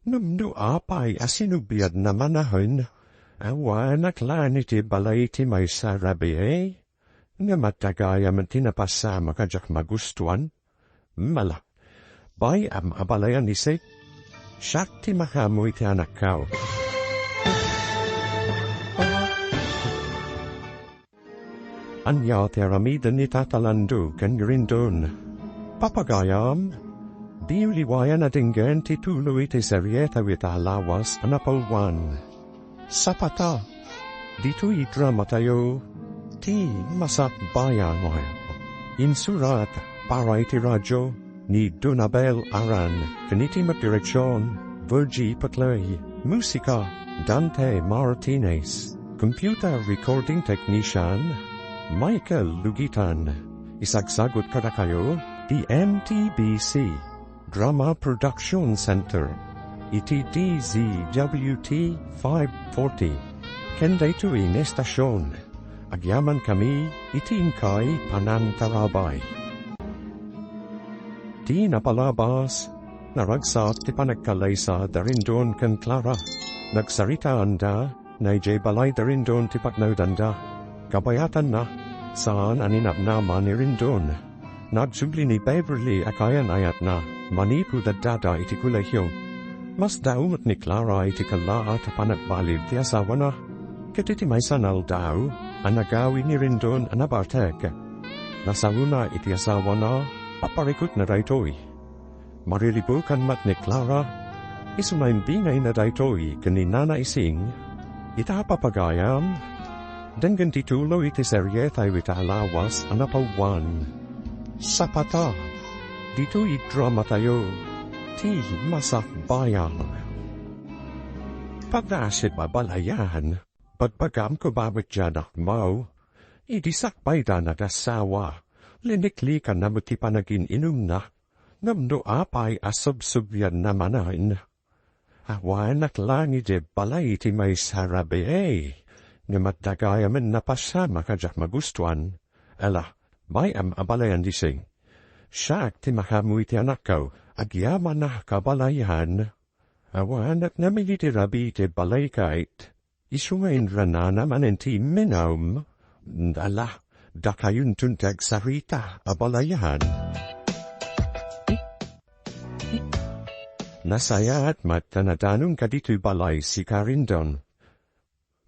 Ngem no apay a sinubliadna manahen, awanak laeng iti balay ti maysa a rabii. Ngem adda gayam ti napasamak a diak magustuan. Mala, bay-am a balayan isik. Siak ti makaammo iti anakko. Ania ti aramiden ni Tata Lando ken Rendon? Papagayam, dimo liwayan a denggen ti tulo iti serie tayo ita a lawas a napawan. Sapata, ditoy dramatayo, ti masakbayan. Insurat para iti radio ni Donabel Aran, ken iti magdireksion, Virgie Petley. Musika, Dante Martinez. Computer recording technician, Michael Lugitan. Isagsagut kadakayo ti M T B C Drama Production Center iti D Z W T five forty. Ken daytoy nga estasion, agyamankami iti inkay panangtarabay. Ti napalabas, naragsak ti panagkallaysa da Rendon ken Clara. Nagsaritaanda, na idiay balay da Rendon ti pagnaedanda. Kabayatanna, saan a ninamnama ni Rendon. Nagsubli ni Beverly a kayan-ayatna manipud addada iti kolehio. Masdaaw met ni Clara iti kellaat a panagbalin ti asawana. Ket iti maysa nga aldaw a nagawid ni Rendon a nabatek, nasangona iti asawana a parikutna daytoy. Mariribukan met ni Clara, isu nga imbingayna daytoy ken ni Nana Ising. Ita, papagayam, denggen ti tulo iti serie tayo ita a lawas a napawan. Sapata, ditoy dramatayo, ti masakbayan. Pagnasim a balayan, bagbagam koma met diay anakmo, idi sakbayda nagasawa, liniklikanna met ti panagin-inumna. Ngem no apay a subsublianna manen, awanak laeng idiay balay ti maysa a rabii, ngem adda gayam napasamak a diak magustuan. Ala, bay-am a balayan Ising. Siak ti makaammo iti anakko, agyamanak a balayan. Awanak ngamin iti rabii ti balay ket isu nga inranana manen ti imminum. Ala, dakayonton ti agsarita a balayan. Nasayaat met ta nadanonka ditoy balay, sika Rendon.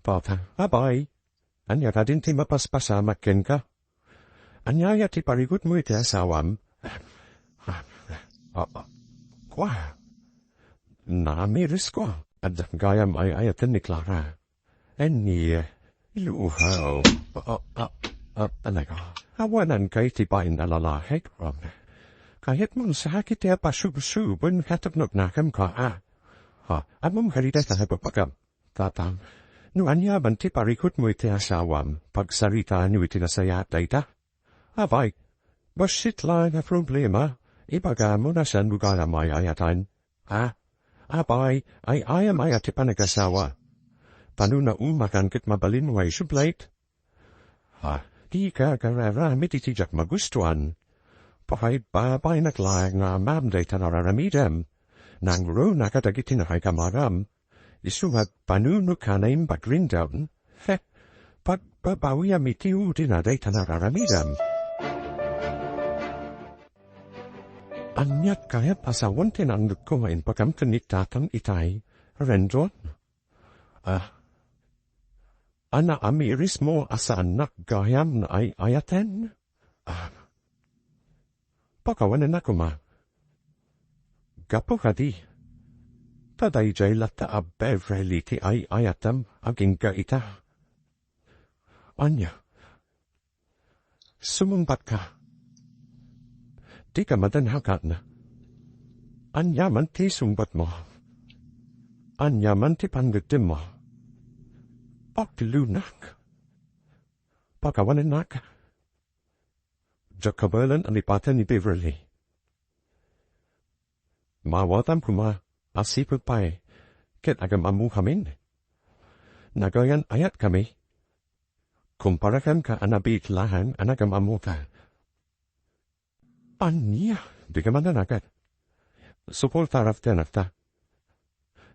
Papa, abay, ania kadin ti mapaspasamak kenka? Ania aya ti parikutmo iti asawam? Ah, ah, ah, kua. Namiris kua. Adda gayam ay-ayaten ni Clara. Enni, iluhaw. Ah, ah, ah, ah, talaga. Awananka iti bain a lalaki, Rom. Kayatmon sakit ti apasubsob wenno kateknoknakem ka, ah. Ha, ammom kadi dayta nga ipapagam? Tatang, no aniaman ti parikutmo iti asawam, pagsaritaanyo iti nasayaat dayta. Abay, bassit laeng a problema, ibagam no saanmo gayam ay-ayatan. Ah, abay, ay-ayam aya ti panagasawa. Ta no naumakan ket mabalinmo nga isublit. Ha, dika agar-aramid iti diak magustuan. Pakaibabainak laeng nga ammam dayta nga ar-aramidem. Nangruna kadagiti nakaikamagam. Isu nga agpanunoka a naimbag, Rendon. He, pagbabawiam iti udina dayta nga ar-aramidem. Aniat kayat a sawen ti naannurko nga impakam ken ni Tatang itay, Rendon? Ah, a naamirismo a saannak gayam nga ay-ayaten? Ah, pakawanennak koma. Gapu kadi, ta daydiay latta a Beverly ti ay-ayatem agingga ita. Ania? Sumungbatka. Dika madanhakan. Aniaman ti sungbatmo? Aniaman ti pangngeddemmo? Paklunak. Pakawanennak. Diak kabaelan a lipaten ni Beverly. Maawatam koma a sipud pay ket agam-ammokamin. Nagayan-ayatkami. Kumparakan ka a nabiit laeng a nagam-ammoka. Ania? Dika madanagan. Suportarak ti anakta.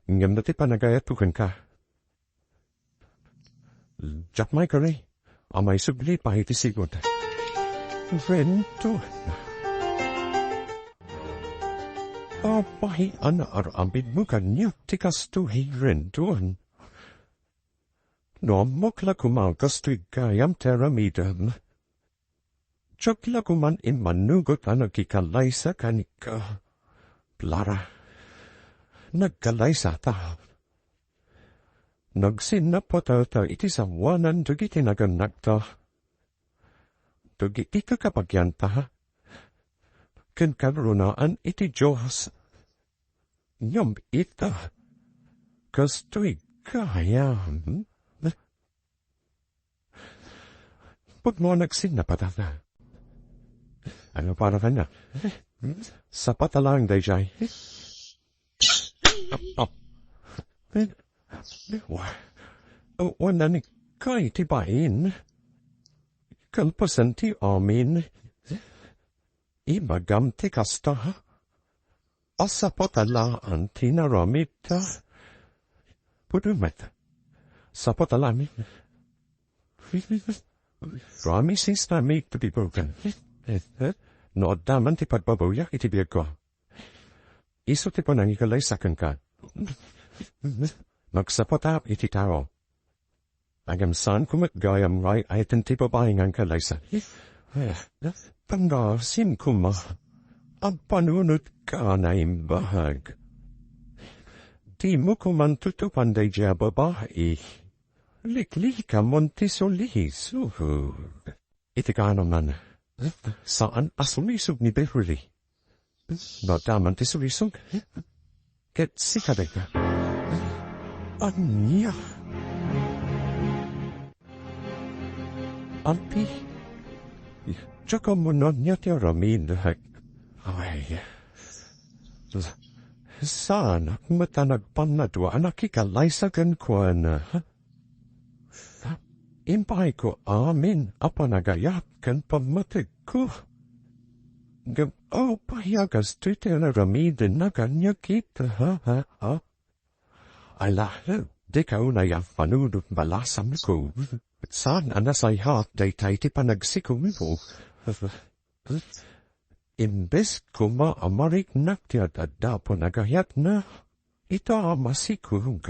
Ngem no ti panagayatko kenka, diak maikari a maisubli pay iti sigud. Rendon. Apay a naaramidmo kaniak ti kastoy, Rendon? No ammok la koma a kastoy gayam ti aramidem, diak la koman immanugot a nagkikalaysa kenka. Clara, nagkalaysata. Nagsinnapatata iti sawanan dagiti nagannakta. Dagiti kakabagianta. Ken karunaan iti Dios. Ngem ita, kastoy gayam. Pudno a nagsinnapatata. Ano para kaniak? Sapata laeng daydiay. Wa-, wa-, wanan ikaw iti bain. Kalpasan ti amin. Ibagam ti kasta, a sapata laeng ti inaramidta. Pudno met, sapata laeng. Promises na make to be broken. No adda man ti pagbabawiak iti biagko, isu ti panangikalaysa kenka. Magsapata iti tao. Agam saan ko met gayam nga ay-ayaten ti babai nga angkalaysa. Pangaasim koma, agpanunotka a naimbag. Dimo koman tutupan daydiay a babai. Liklikamon ti sulisog. Iti kaano man, saan a sulisog ni Beverly. No adda man ti sulisog, ket sika dayta. Ania? Ampey, diak ammo no ania ti aramidek. Ay, saanak met a nagpannadua a nakikalaysa kenkuana. Impaayko amin a panagayat ken pammategko. Ngem apay a kastoy ti aramiden a kaniak ita, ha, ha, ha? Ala, dika unay agpanunot balasamko. Saan a nasayaat dayta iti panagsikomko. Imbes koma a mariknak ti ad-adda a panagayatna, ita a masikog.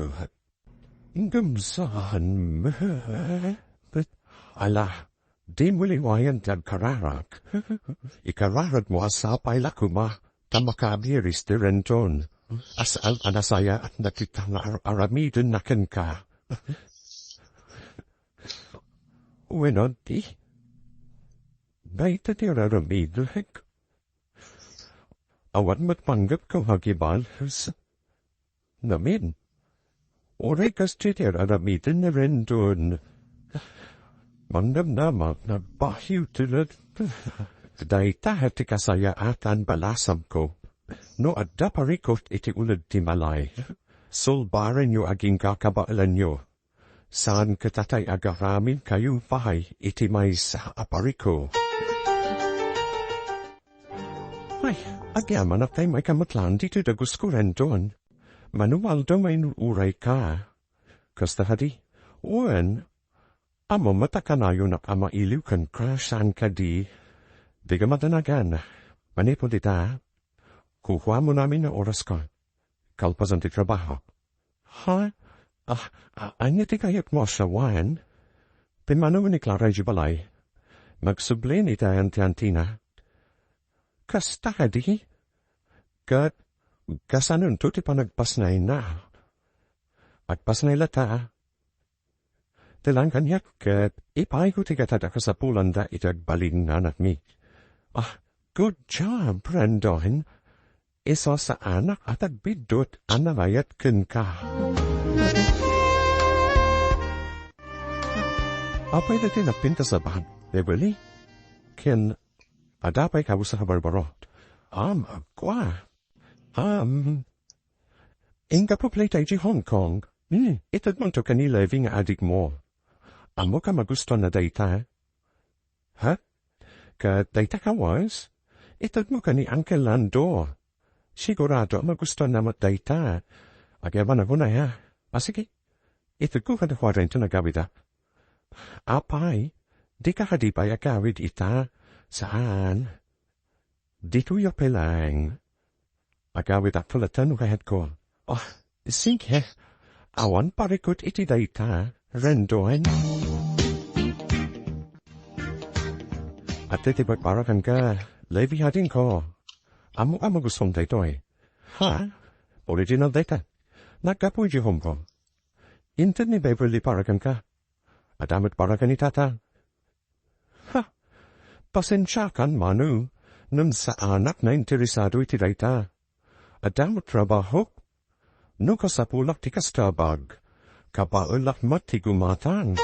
Ngem saan met. Ala, dimo liwayan ti agkararak. Ikararagmo a sapay la koma ta makaamiris ti Rendon. Saan a nasayaat dagiti ar-, aramidenna kenka. Wenno di, dayta ti ar-aramidek. Awan met panggepko nga agibales. Ngamin, uray kastoy ti ar-aramiden ni Rendon, mangnamnamak nga agbahiw ti lat-, dayta ti kasayaatan balasamko. No adda parikut iti uled ti malay, sulbarenyo agingga kabaelanyo. Saan ket a tay agaramin kayo pay iti maysa a parikut. Ay, agyamanak tay maikametlan ditoy dagusko, Rendon. Mano aldaw mainur-urayka. Kasta kadi? Wen, ammom met a kanayonak a mailiw kenka, saan kadi? Dika madanagan. Manipud ita, Kukuamon amin nga orasko kalpasan ti trabaho. Ha? Ah, a-, ania ti kayatmo a sawen? Pimmanawen ni Clara idiay balay. Magsubli iti ayan ti antina. Kasta kadi? Ket kasanonto ti panagpasnayna? Agpasnay latta. Ti laeng kaniak ket ipaayko ti gatad a kasapulanda iti agbalin nga anakmi. Ah, good job, Rendon. Isu saanak a tagbiddut a nangayat kenka. Apay daytoy napintas a bag, Beverly? Ken adda pay kawes a barbaro? Am, kua. Am, Inggapu pay ta idiay Hong Kong. Hmm, itedmonto ken ni Levi nga adikmo. Ammok a magustuanna dayta. Ha? Ket dayta kawes? Itedmo ken ni Uncle Lando. Sigurado a magustuanna met dayta. Agyamanak unay, ha? A, sige. Itedko kadakuada inton agawida. Apay, dika kadi pay agawid ita? Saan. Ditoy a peleng. Agawidak latta no kayatko. Oh, sige. Awan parikut iti dayta, Rendon. Adtoy ti pagparakanka, Levi, adingko. Ammok a magustom daytoy. Ha? Original dayta. Naggapu idiay Hong Kong. Inted ni Beverly parakanka. Adda met parakan ni Tata. Ha! Pasensiakan, Manu, ngem saanak nainteresado iti dayta. Adda met trabahok. No kasapulak ti kasta a bag, kabaelak met ti gumatang.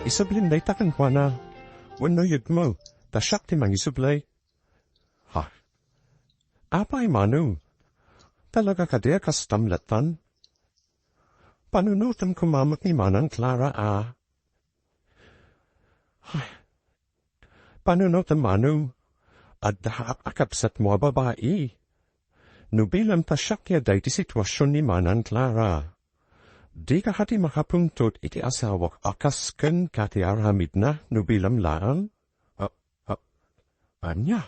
Isublim dayta kenkuana, wenno yegmo, ta siak ti mangisubli. Ha? Apay, Manu? Talaga kadi a kastam lattan? Panunotem koma met ni Manang Clara a. Ay. Panunotem, Manu. Addaak a kabsatmo a babai. No bilang ta siak ti adda iti situasion ni Manang Clara. Dika kadi makapungtot iti asawak a kas kenka ti aramidna no bilang laeng? A, a, ania?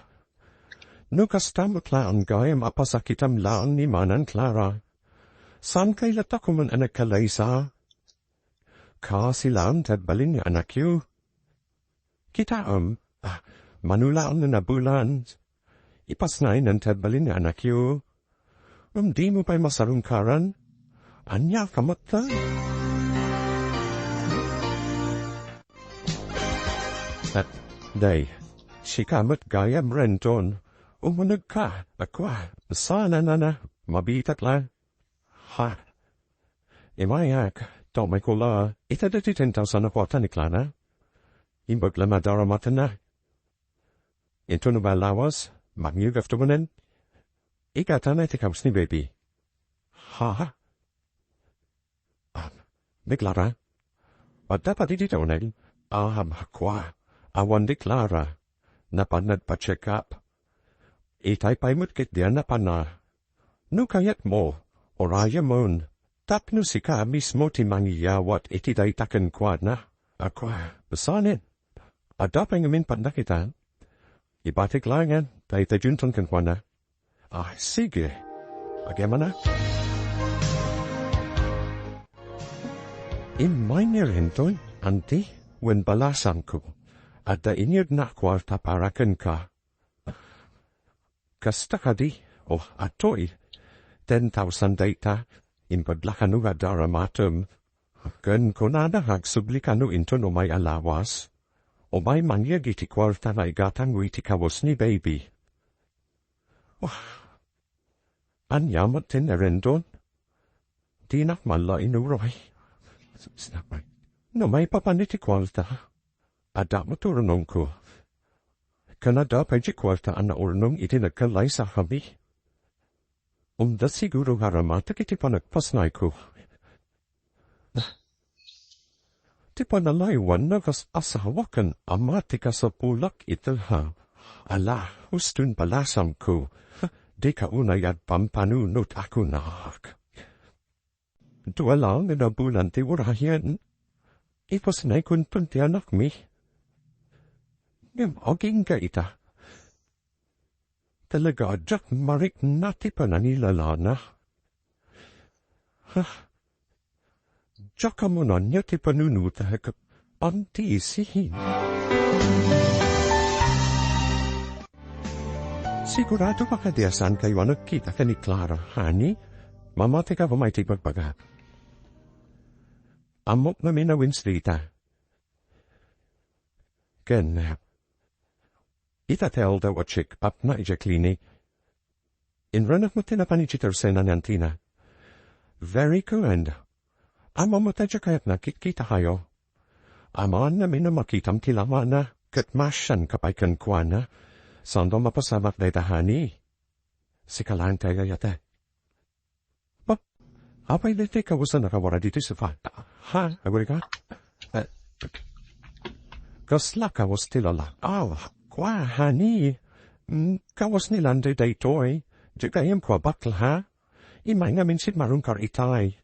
No kasta met laeng gayam a pasakitam laeng ni Manang Clara, saan kay latta koma a nagkalaysa? Kasi laeng ti agbalin nga anakyo. Kitaem, ah, mano laeng nga nabulan, ipasnay ti agbalin nga anakyo. Ngem dimo pay masarungkaran? Ania ka met? At, day, sika met gayam, Rendon. Umunegka, a kua, saan a nana, mabitak la. Ha? Imayak, ta umayko la, ita daytoy ten thousand a kuarta ni Clara. Imbag la madaramatenna. Intono a lawas, mangngegak to manen. Igatana iti kawes ni Baby. Ha? Ah, ni Clara? Adda pay dita uneg? Ah, kua. Awan ni Clara. Napanna agpa-check up. Itay pay met ket diay napanna. No kayatmo, urayemon, tapno sika mismo ti mangiyawat iti dayta kenkuana. A kua, saanen. Adda pay ngamin pannak ita? Ibatik laengen, ta itedionton kenkuana. Ah, sige. Agyamanak. Immay ni Rendon, anti, wen balasangko. Adda inyegna a kuarta para kenka. Kasta kadi, o, atoy, ten thousand dayta, imbag la kano nga daramatem. Ken kunana nga agsubli kano inton umay a lawas. Umay mangyeg iti kuarta nga igatangmo iti kawes ni Baby. Wah, ania met ti ni Rendon? Dinak man la inuray. No maipapan iti kuarta, adda met urnongko. Ken adda pay ti kuarta a naurnong iti nagkalaysa kami. Umda siguro nga aramatek iti panagpasnayko. Ti panalaywan nga kas-, asawa ken ama ti kasapulak ita. Ala, huston balasangko. Dika unay agpampanunot a kunak. Dua laeng a bulan ti urayen. Ipasnaykonton ti anakmi. Ngem agingga ita. Talaga, diak marikna ti pananilalana. Ha? Diak ammo no ania ti panunotek, Auntie Isin. Sigurado ka kadi a saankayo a nagkita ken ni Clara, honey? Mamati ka pay ti ibagbagak. Ammok ngamin a Wednesday ita. Ken, ita ti aldaw a check-upna idiay clinic. Inrunak met ti napan idiay Thursday-na ni Auntie-na. Very good. Ammom met a diak kayat a kitkitakayo. Amangan ngamin a makitam ti lamana, ket masianka pay kenkuana. Saanto a mapasamak dayta, honey? Sika laeng ti ay-ayatek. Ba, apay daytoy kawes a nakawara ditoy sofa? Ha? Agurayka? Eh, kasla kawes ti lalaki? Aw, kua, honey. Mm, kawes ni Landay daytoy. Di gayam kua bakla, ha? Immay ngamin simmarungkar itay.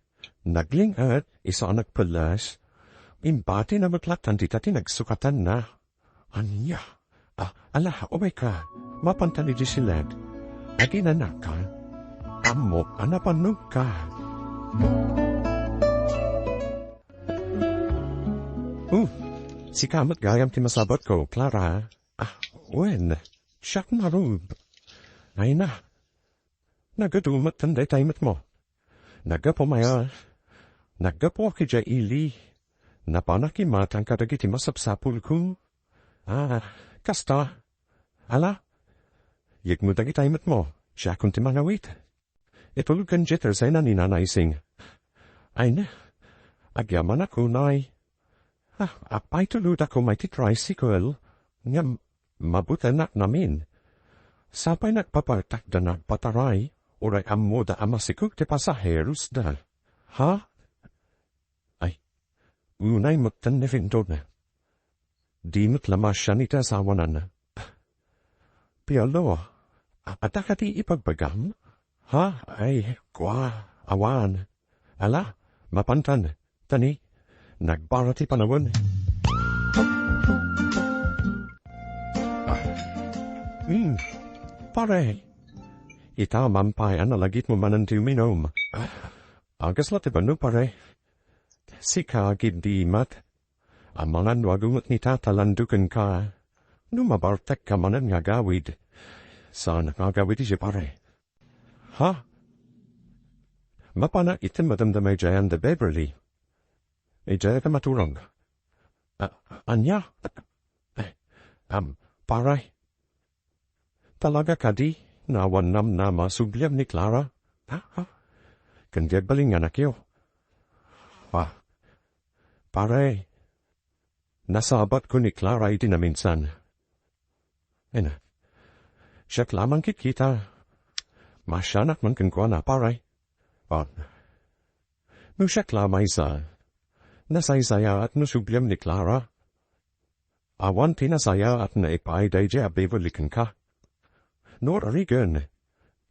Nagling-et, isu a nagpelles. Imbatina met latta dita ti nagsukatanna. Ania? Ah, ala, umayka. Mapantan idiay siled. Aginanaka. Ammok a napannogka. Oh, sika met gayam ti masabatko, Clara. Ah, wen, siak ngarud. Ay na, nagadu met daytay met mo. Naggapu maya, naggapuak idiay ili. Napanak imatang kadagiti masapsapulko. Ah, kasta. Ala, yegmo dagitay met mo, siakon ti mangawit. Itulod kan jeter say na ni Nanay Sing. Ay na, agyamanak unay. Ah, apay tulodakon may ti tricycle, ngem mabutenak ngamin. Sapay nagpapartak da nagpataray, uray ammoda a masikog ti pasaherosda. Ha? Ay, unay metten ni Rindon. Di met la masian iti asawana. Piolo, a-, adda kadi ibagbagam? Ha? Ay, kua, awan. Ala, mapantan. Tani, nagbara ti panawen. Ah. Hmm. Pare, ita mampayan a lagitmo manen ti uminum. Ah. Agas la ti banno, pare. Sika, agiddimat. Amangan no agunget ni Tata Lando kenka. No mabartekka manen nga agawid. Saan nga agawid idiay, pare? Ha? Mapanak iti madamdama idiay Anda Beverly. Idiay ka maturog. A-, ania? Eh, am, pare. Talaga kadi, no awan namnama subliam ni Clara? Ha? Ha? Ken di agbalinganakyo. Ah, pare, nasabatko ni Clara iti naminsan. Ena, siak la mangkitkita. Masianak man kenkuana, pare. Ah, no siak la maysa, nasaysayaat no subliam ni Clara. Awan ti nasayaat a ipaay daydiay a Beverly kenka. No rarigen,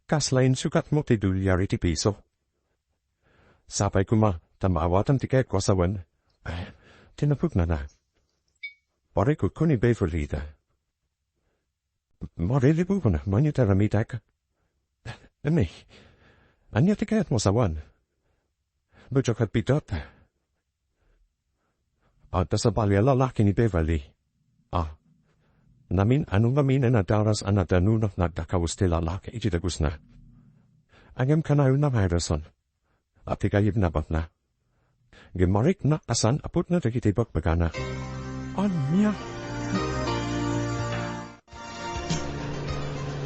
kasla insukatmo ti dolyar iti piso. Sapay koma ta maawatam ti kayatko a sawen. Ay, tinapuknana. Parikutko ni Beverly ida. Mariribukon, mano ti aramidek? Emi, ania ti kayatmo a sawen? Medyo ket pidot. Adda sabali a lalaki ni Beverly. Ah, namin-ano ngamin a nadaras a nadanonak nga adda kawes ti lalaki iti dagusna. Ngem kanayon a mayrason. Ati kayib na batna. Ngem mariknak a saan a pudno dagiti bagbagana. Ania?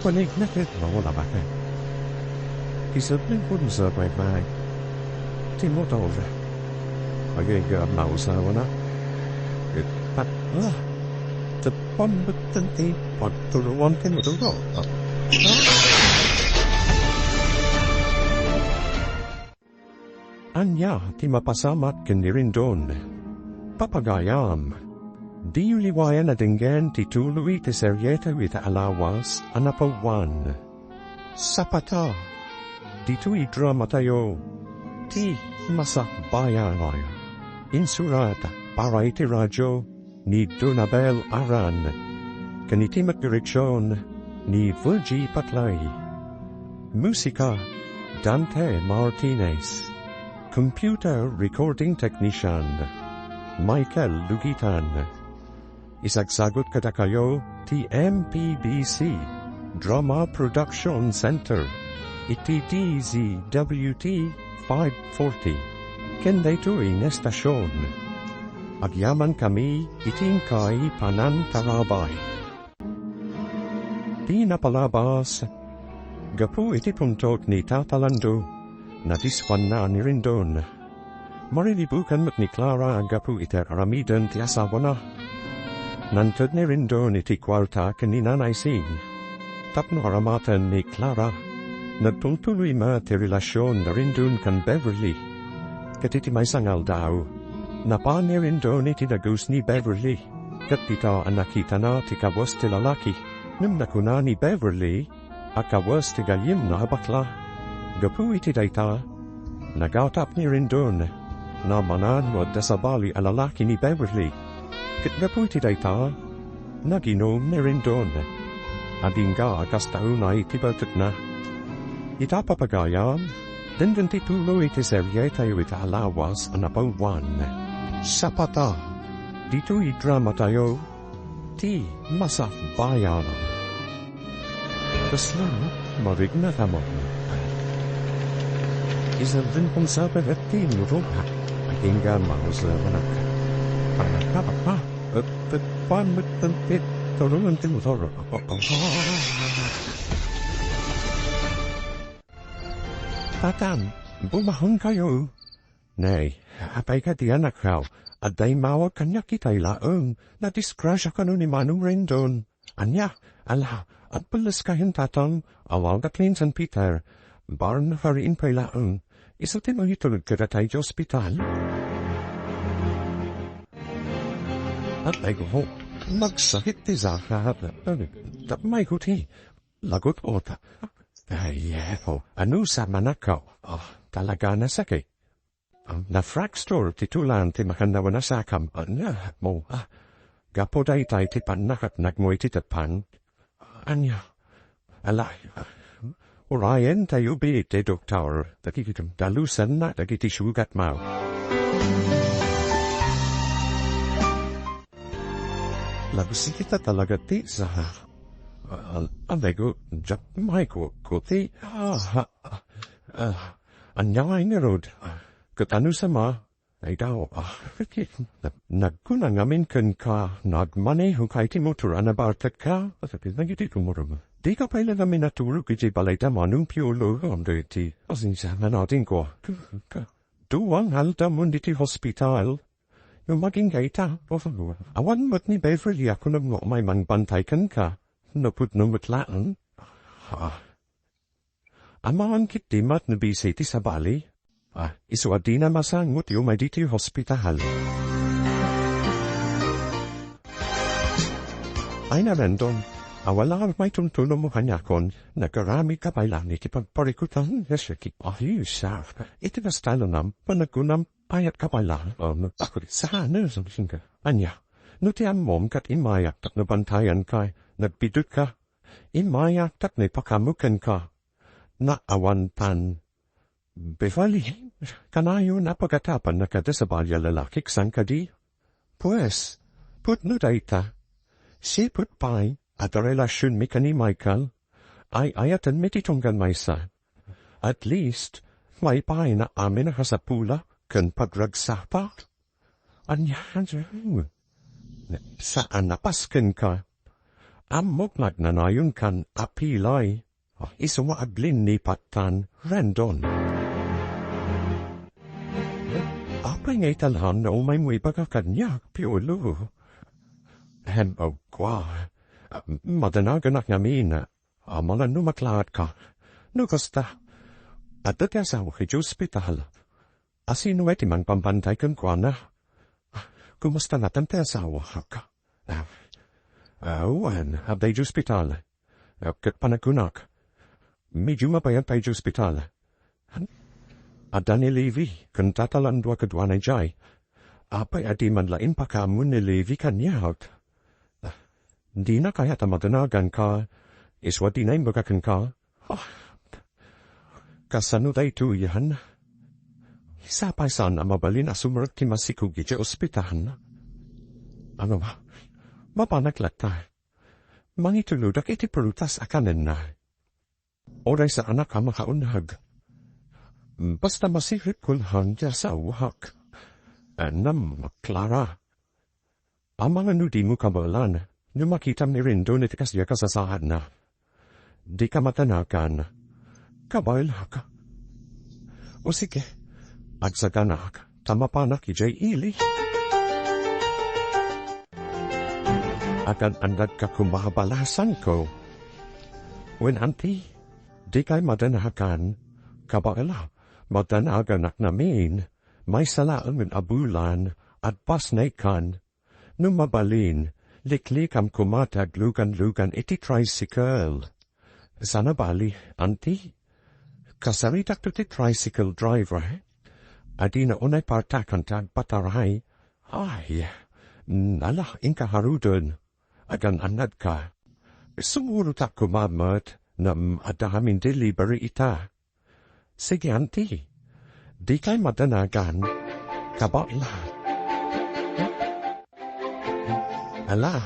Panigna ket mawala baket. Isut ning punsa pay pay. Ti motor. Agayga mausawana. Ket pat-, ah, teppon betten ti pagtuloan ti motor. Ah. Ania ti mapasamak ken ni Rindon? Papagayam, diyo liwayan a denggen ti tuloy ti serietayo ita a lawas a napawan. Sapata, ditoy dramatayo, Ti Masakbayan. Insurat para iti radio ni Donabel Aran. Ken iti met direksion, ni Virgie Patlay. Musika, Dante Martinez. Computer recording technician, Michael Lugitan. Isagsagut kadakayo ti M P B C Drama Production Center iti D Z W T five forty. Ken daytoy nga estasion, agyamankami iti inkay panangtarabay. Ti napalabas, gapu iti puntok ni Tata Lando, nadiskuanna ni Rendon. Marilibukan met ni Clara gapu iti aramiden ti asawana. Nangted ni Rendon iti kuarta ken ni Nanay Sing. Tapno aramaten ni Clara, nagtultuloy met ti relasion ni Rendon ken Beverly. Ket iti maysa nga aldaw, napan ni Rendon iti dagus ni Beverly. Ket dita a nakitana ti kawes ti lalaki, ngem nakuna ni Beverly a kawes ti gayyemna a bakla. Gapu iti dayta, nagatap ni Rendon. Naammoan no adda sabali a lalaki ni Beverly. Ket gapu iti dayta, naginum ni Rendon. Agingga a kasta unay ti baltekna. Ita papagayan, denggen ti tuloy ti serietayo ita a lawas a napawan. Sapata, ditoy dramatayo, ti Masakbayan. Kasla, marigna kamo. Isang din kung sa pagkatino ro, agingga mausla anak. Para kapag pa, at pagpamit ng pit, tulungan ti motor. Tatan, bumahon kayo. Nay, apay kadi anakkaw, adda immawag kaniak itay laeng, nadisgrasya kano ni Manong Rendon. Ania, ala, agpelles kayon tatang, awag a Clinton Peter, barn hariin pay laeng, isu ti mangitulod kadata iti ospital? At ay ko, magsakit ti saka, tapmay ko ti, lagot ko ta. Ay, ano sa manakaw? Oh, talaga na sakit. Na-fracture ti tulang ti makannawan a sakam. Ania, mo, ah, gapu dayta iti pannakatnagmo iti teppan. Ania, ala, urayen tayo bi iti doktor, dagiti dalusanna dagiti sugatmo. Lagsikita talaga ti sa, ah, alego, diak maikuko ti, ah, ah, ah, ania nga inirod? Ket ano sa ma? Ay, daw, ah, nag-, nagkuna ngamin kenka, nagmaneho ka iti motor a nabartek ka? Sakit na iti tumurong. Di ka pay lang ngamin naturog iti balay da Manong Piolo, ando iti. Asinsa nga natin ko. Duwang aldaw mo diti hospital. No maging kayta, awan met ni Beverly a kunam nga umay mangbantay kenka. No pudno met laeng. Ha? Amangan ketdi met no bisi ti sabali? Ah, isu a dina masango ti umay ditoy hospital. Ay, na Rendon, awala a maitumtunom mo kaniakon, nagaramid ka pay lang iti pagparikutan, yes, ki-, ah, yes, ah. Iti kasta lang, panagkunam, payat ka pay lang, um, ako, saan, eh, sabi ka. Ania, no ti ammom ket immayak tapno bantayan ka, nagpidut ka, immayak tapno ipakaammo kenka. Naawan tan. Beverly, kanayon a pagatapan na kada sabali a lalaki, saan kadi? Pues, pudno dayta. Sipud pay, adda relasionmi ken ni Michael. Ay-ayatenmi ti tunggal maysa. At least, maypaayna amin a kasapula ken pagragsapa. Ania, saan a pas kenka? Ammok nga agnanayon kan apilay. Isu nga aglinnipat tan Rendon. Apay nga ita laeng no umaymo ibaga kaniak, Piolo? Hem, agkua. Madanaganak ngamin. Amangan no maklaat ka. No kasta, adda ti asawak iti ospital. A sino ngay ti mangpambantay kenkuana? Kumusta laeng ti asawak? Ah, awan, adda iti ospital. Ah, ket panagkunak, medyo mabayag pay iti ospital. Adda ni Levi, ken Tata Lando a kaduana idiay. Apay a di man la impakaammo ni Levi kaniak? Dina kayat a madanagan ka, Isu a dina imbagak kenka. Ah, kasano daytoyen? Sapay saan a mabalin a sumrek ti masikog idiay ospital? Ano ba? Mapanak latta. Mangitulodak iti prutas a kanenna. Uray saanak a makauneg. Basta masirib kunam ti asawak. Anam, Clara. Amangan no dimo kabaelan no makitam ni Rendon iti kasdiay a kasasaadna. Dika madanagan. Kabaelak. O sige, agsaganak ta mapanak idiay ili. Agan-annadka koma a balasanko. Wen, anti, dikay madanagan. Kabaela, madanaganak ngamin. Maysa laeng a bulan, agpasnaykan. No mabalin, liklikam koma ti agluganlugan iti tricycle. Saan a bali, anti? Kasaritakto ti tricycle driver. Adina unay partakan ti agpataray. Ay, nala, inka haruden. Agan-annadka. Sumurotak koma met, ngem adda ngamin delivery ita. Sige, anti. Dikay madanagan. Kabaela. Ala,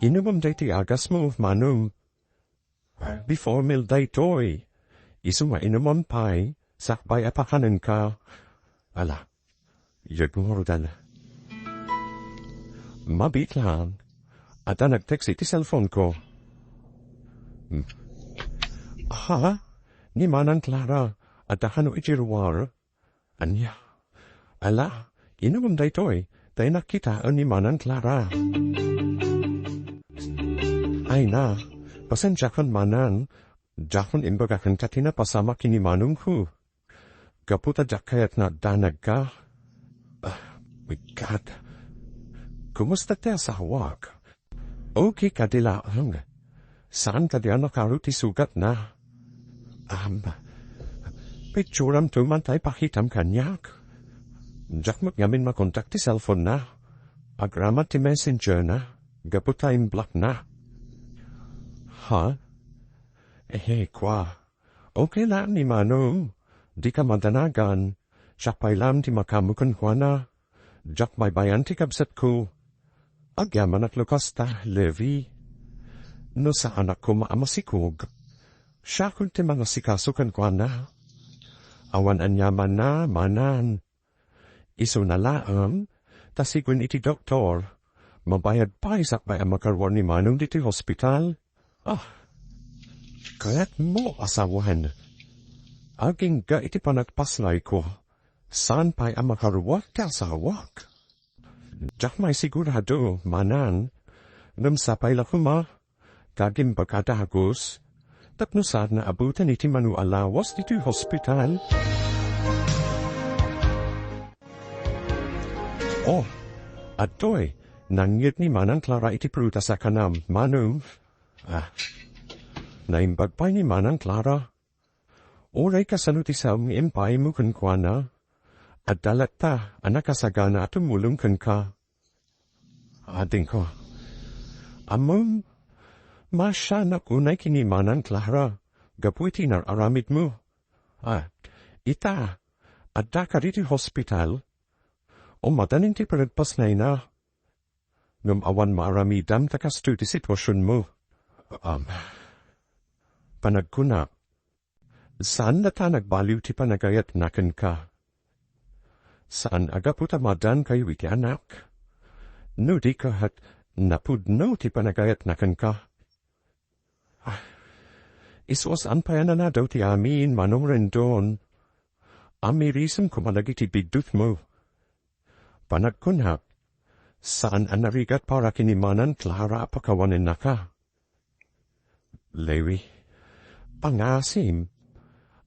inumem daytoy agasmo, manong. Before meal daytoy. Isu nga inumem pay, sakbay a pakanenka. Ala, Yegmurdan. Mabiit lang. Adda nag-text iti cellphone ko. Hmm. Ha? Ni Manang Clara, adda kano iti ruar? Ania? Ala, inumem daytoy, ta innak kitaen ni Manang Clara. Ay na, pasensiakon, Manang, diakon imbaga kenka ti napasamak ken ni manongko. Gapu ta diak kayat nga addanagka. Ah, my God. Kumusta ti asawak? Okay kadi laeng. Saan kadi a nakaro ti sugatna? Am, pitsuramto man ta ipakitam kaniak. Diak met ngamin makontak ti cellphone-na. Agraman ti messenger-na. Gapu ta imblock-na. Ha? Eh, kua. Okay laeng ni manong. Dika madanagan. Siak pay laeng ti makaammok kenkuana. Diak baybayan ti kabsatko. Agyamanak no kasta, Levi. No saanak koma a masikog, siakon ti mangasikaso kenkuana. Awan aniamanna, Manang. Isuna laeng, ta siguen iti doktor, mabayad pay sakbay a makaruar ni manong ditoy hospital. Ah, kayatmo a sawen. Agingga iti panagpasnayko, saan pay a makaruar ti asawak. Diak maisigurado, Manang, ngem sapay la koma, ta agimbag a dagus, tapno saanna a buteng iti mano a lawas ditoy hospital. Oh, adtoy, nangyeg ni Manang Clara iti prutas a kanam, manong. Ah, naimbag pay ni Manang Clara. Uray kasano ti saom nga impaaymo kenkuana, adda latta a nakasagana a tumulong kenka. Adingko. Ammom, masianak unay ken ni Manang Clara, gapu iti inar-aramidmo. Ah, ita, addaka ditoy hospital. Umadanin ti panagpasnayna. Ngem awan maaramidam ta kastoy ti situasionmo. Am, panagkunak, saan latta a nagbaliw ti panagayatna kenka. Saan a gapu ta madankayo iti anak. No di ket, napudno ti panagayatna kenka. Ah, isu a saan pay a nanadaw ti amin, Manong Rendon. Amirisem koma dagiti biddutmo. Panagkunak, saan a narigat para ken ni Manang Clara a pakawanennaka. Levi, pangasim,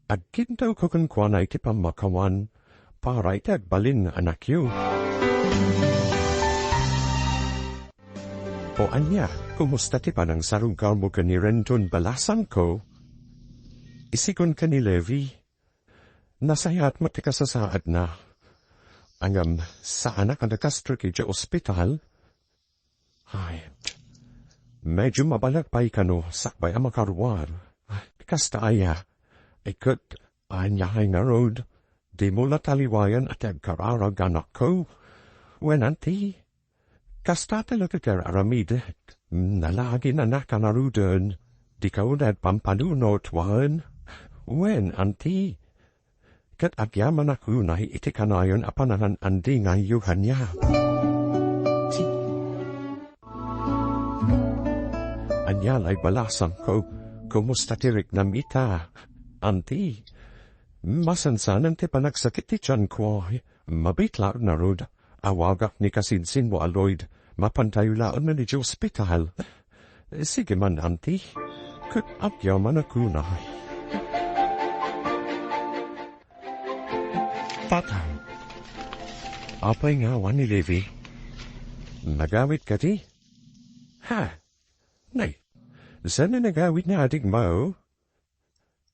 agkidawko kenkuana iti pammakawan para iti agbalin nga anakyo. O ania, kumusta ti panangsarungkarmo ken ni Rendon, balasangko? Isigon ken ni Levi. Nasayaat met ti kasasaadna. Ngem, saanak a nakastrok idiay ospital. Ay, Medyo mabalak pay kano sakbay a makaruar. Kasta aya. Iket, aniahay ngarud? Dimo la taliwayan a ti agkararag, anakko. Wen, anti. Kasta ti laeng ti ar-aramidek. Nalaginanaka ngaruden. Dika unay agpampanunot, wen? Wen, anti. Ket agyamanak unay iti kanayon a panangan-andingayyo kaniak. Ania lay balasangko? Kumusta ti riknam ita, anti? Masansanen ti panagsakit ti tianko. Mabitla ngarud. Awagak ni kasinsinmo a Lloyd. Mapantayo laeng idiay ospital. Sige man, anti. Ket agyamanak unay. Tatang. Apay nga awan ni Levi? Nagawid kadi? Ha? Nay, saan a nagawid ni Ading Mao?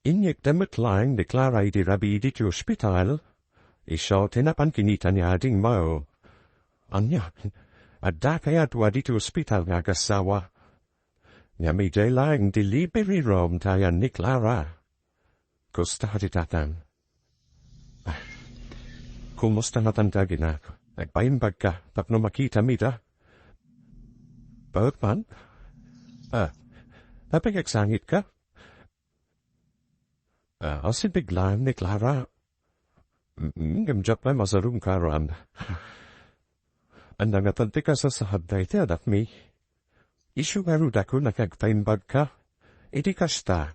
Inyekda met laeng ni Clara idi rabii idi ti ospital. Isu ti napan kinita ni Ading Mao. Ania, adda kayat adu idi ti ospital nga agassawa? Ngem idiay laeng delivery room ti ayan ni Clara. Kasta ti tatang. Ah, kumusta ngatan daginak? Agpaimbagka tapno makitam ida. Baet man? Ah, apay nga agsangitka? Ah, asinbeglaem ni Clara. Mm, ngem diak pay masarungkaran. Ania ngatan ti kasasaadna iti anakmi? Isu ngarud a kunak nga agpaimbagka. Idi kasta,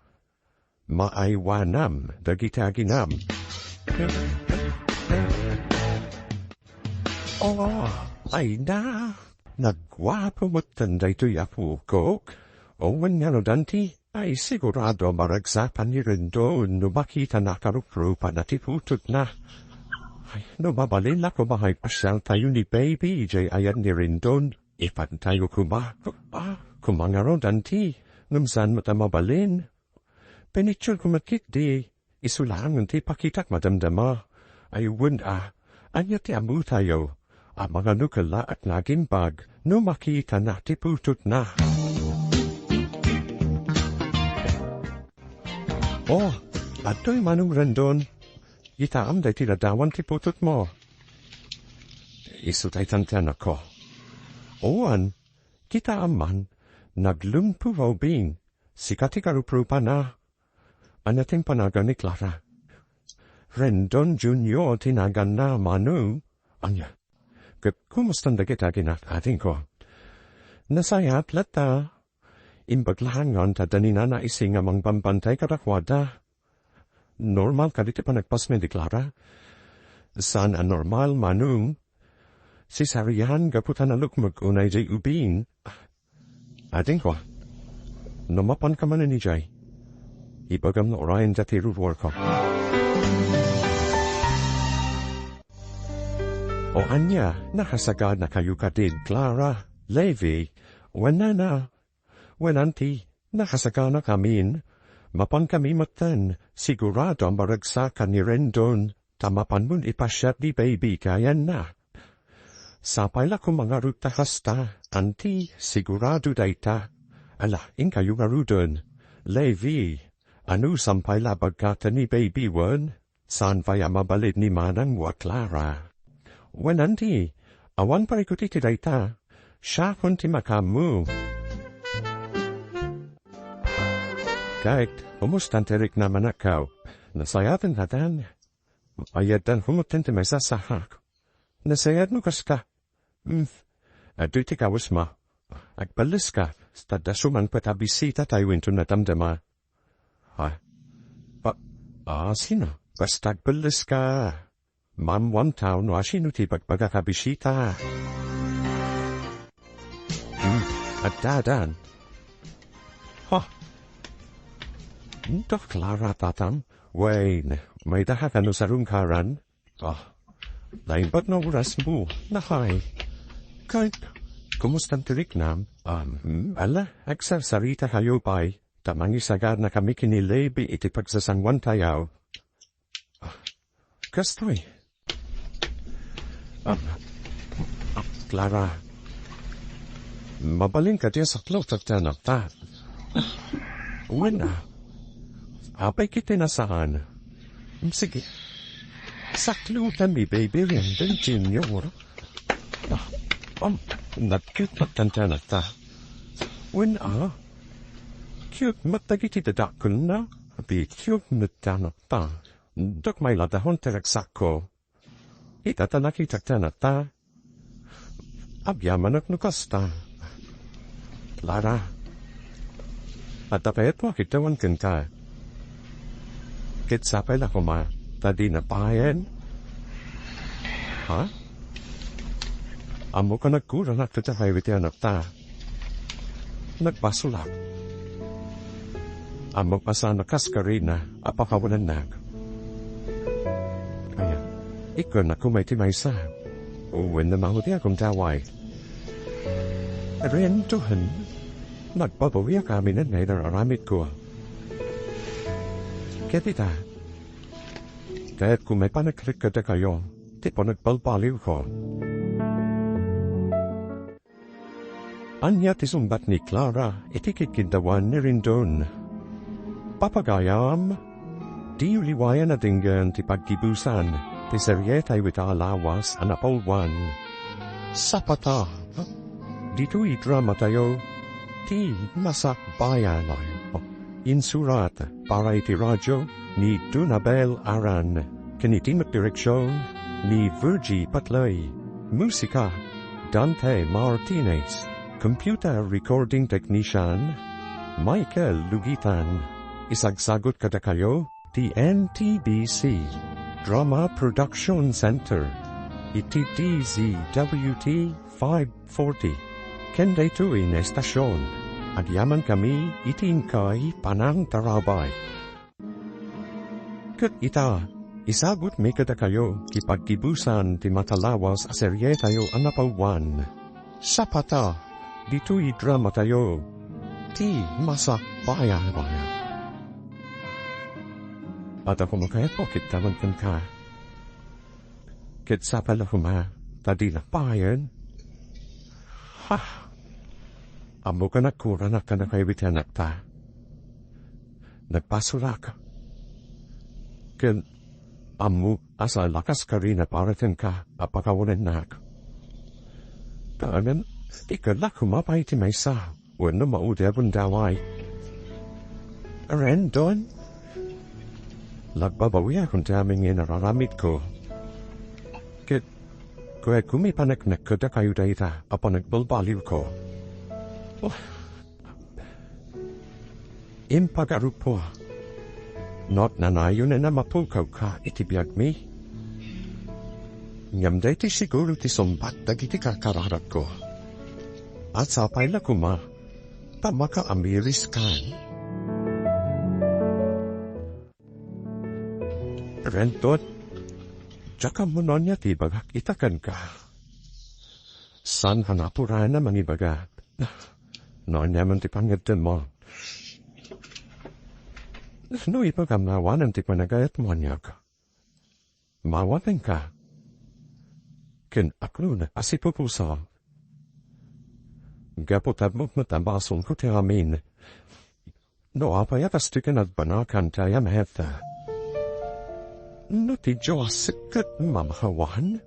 maaywanam dagiti aginam. Oh, ay na, nagguapo metten daytoy a pukok. Wen ngarud, anti, ay sigurado a maragsakan ni Rendon no makitanaka ruprupana ti putotna. Ay, no mabalin la koma nga agpasyaltayo ni Baby idiay ayan ni Rendon. Ipantayo koma. Ah, koma ngarud, anti. Ngem saan met a mabalin. Pinitsurko met ketdi. Isu laengen ti ipakitak madamdama. Ay wen a, ania ti ammotayo? Amangan no kellaek nga agimbag no makitana ti putotna. Oh, adtoy Manong Rendon. Kitaem daytoy ladawan ti putotmo. Isu daytan ti anakko. Wen, kitaem man, naglumpo a ubing. Sika ti karuprupana. Ania ti impanagan ni Clara? Rendon Junior ti naganna, Manong. Ania? Ket kumustan dagiti aginak, adingko? Nasayaat latta. Imbag laengen ta adda ni Nana Ising a mangbambantay kadakuada. Normal kadi ti panagpasmi ni Clara? Saan a normal, Manong. Cesarean gapu ta nalukmeg unay diay ubing. Adingko, no mapanka manen idiay, ibagam no urayen dayta ti iruruarko. O ania, nakasaganakayo kadin, Clara, Levi, wen Nana? Wen, Auntie, nakasaganakamin. Mapankami metten, sigurado a maragsakan ni Rendon, ta mapanmon ipasiar ni Baby iti ayanna. Sapay la koma ngarud ta kasta, Auntie, sigurado dayta. Ala, inkayo ngaruden. Levi, anusam pay la a bagkaten ni Baby wen? Saan pay a mabalin ni manangmo a Clara? Wen, Auntie, awan parikut iti dayta. Siakon ti makaammo. Ket, kumustan ti riknam, anakko? Nasayaten latta? Ayaddan kumutten ti maisasahak. Nasayat no kasta. Hmm. Adtoy ti kawesmo. Agballeska, ta adda sumangpet a bisitatayo inton nadamdama. Ha? Pa-, ah, sino? Basta agballeska. Maammoantayo no asino ti ibagbagak a bisita. Hmm, adda, adda. Ha? Inta Clara, tatam? Wen, maydaka kano sarungkaran? Ah, naimbag nga orasmo, nahay. Ket, kumustan ti riknam? Um, ala, agsarsarita kayo pay, ta mangisaganakami ken ni Levi iti pagsasangoantayo. Ah, kastoy. Ah, ah, Clara. Mabalin kadi a saklewtak ti anakta? Wen a. Apay ketdi a saan? Sige. Saklewtanmi, baby, ken Junior. Ah, um, nagkit met ti anakta. Wen a. Cute met dagiti dadakulna. Abi, cute met ti anakta. Duk may ladahon ti ragsakko. Ita ta nakitak ti anakta. Agyamanak no kasta. Clara, adda kayatmo a kittawen kenka? Ket sapay la koma ta dina payen. Ha? Ammok a nagkuranak ti tarayo iti anakta. Nagbasolak. Ammok a saan a kaskarina a pakawanennak. Aya, ikkannak koma iti maysa. Wen a mangudi a gundaway. Rentoen, nagbabawiak amin nga inararamidko. Ket ita, kayatko met a panneknek kadakayo ti panagbalbaliwko. Ania ti sungbat ni Clara iti kikiddawan ni Rendon? Papagayam, diyo liwayan a denggen ti paggibusan ti serietayo ita a lawas a napauloan. Sapata, ditoy dramatayo, ti Masakbayan. Insurat para iti radio ni Donabel Aran, ken iti met direksion ni Virgie Patlay. Musika, Dante Martinez. Computer recording technician, Michael Lugitan. Isagsagut kadakayo ti N T B C Drama Production Center iti D Z W T five forty. Ken daytoy nga estasion, agyamankami iti inkay panangtarabay. Ket ita, isagutmi kadakayo ti paggibusan ti matalawas a serietayo a napauloan. Sapata, ditoy dramatayo, ti Masakbayan. Adda koma kayatmo a kittawen kenka? Ket sapay la koma ta dina payen. Ha! Ammok a nagkuranak kadakayo iti anakta. Nagbasolak. Ken ammok a saan a kaskarina para kenka a pakawanennak. Ngem, ikkannak koma pay iti maysa wenno maudiayon dayta. Rendon, nagbabawiak ti amin nga inararamidko. Ket kayatkomi a panneknek kadakayo dayta a panagbalbaliwko. Oh. Impagarupko. No agnanayon a mapukawka iti biagmi. Ngem daytoy siguro ti sungbat dagiti karkararagko. Sapay la koma ta makaamiriskan. Rendon, diak ammo no ania ti ibagak ita kenka. Saan a napuran a mangibaga. No ania man ti pangngeddengmo. No ibagam nga awanen ti panagayatmo, aniak. Maawatenka. Ken aklon a sipupuso. Gapu ta ammok met a basol ti amin. No apay a kastoy ken nagbanakan ti ayamek. No ti Dios ket mamahawan,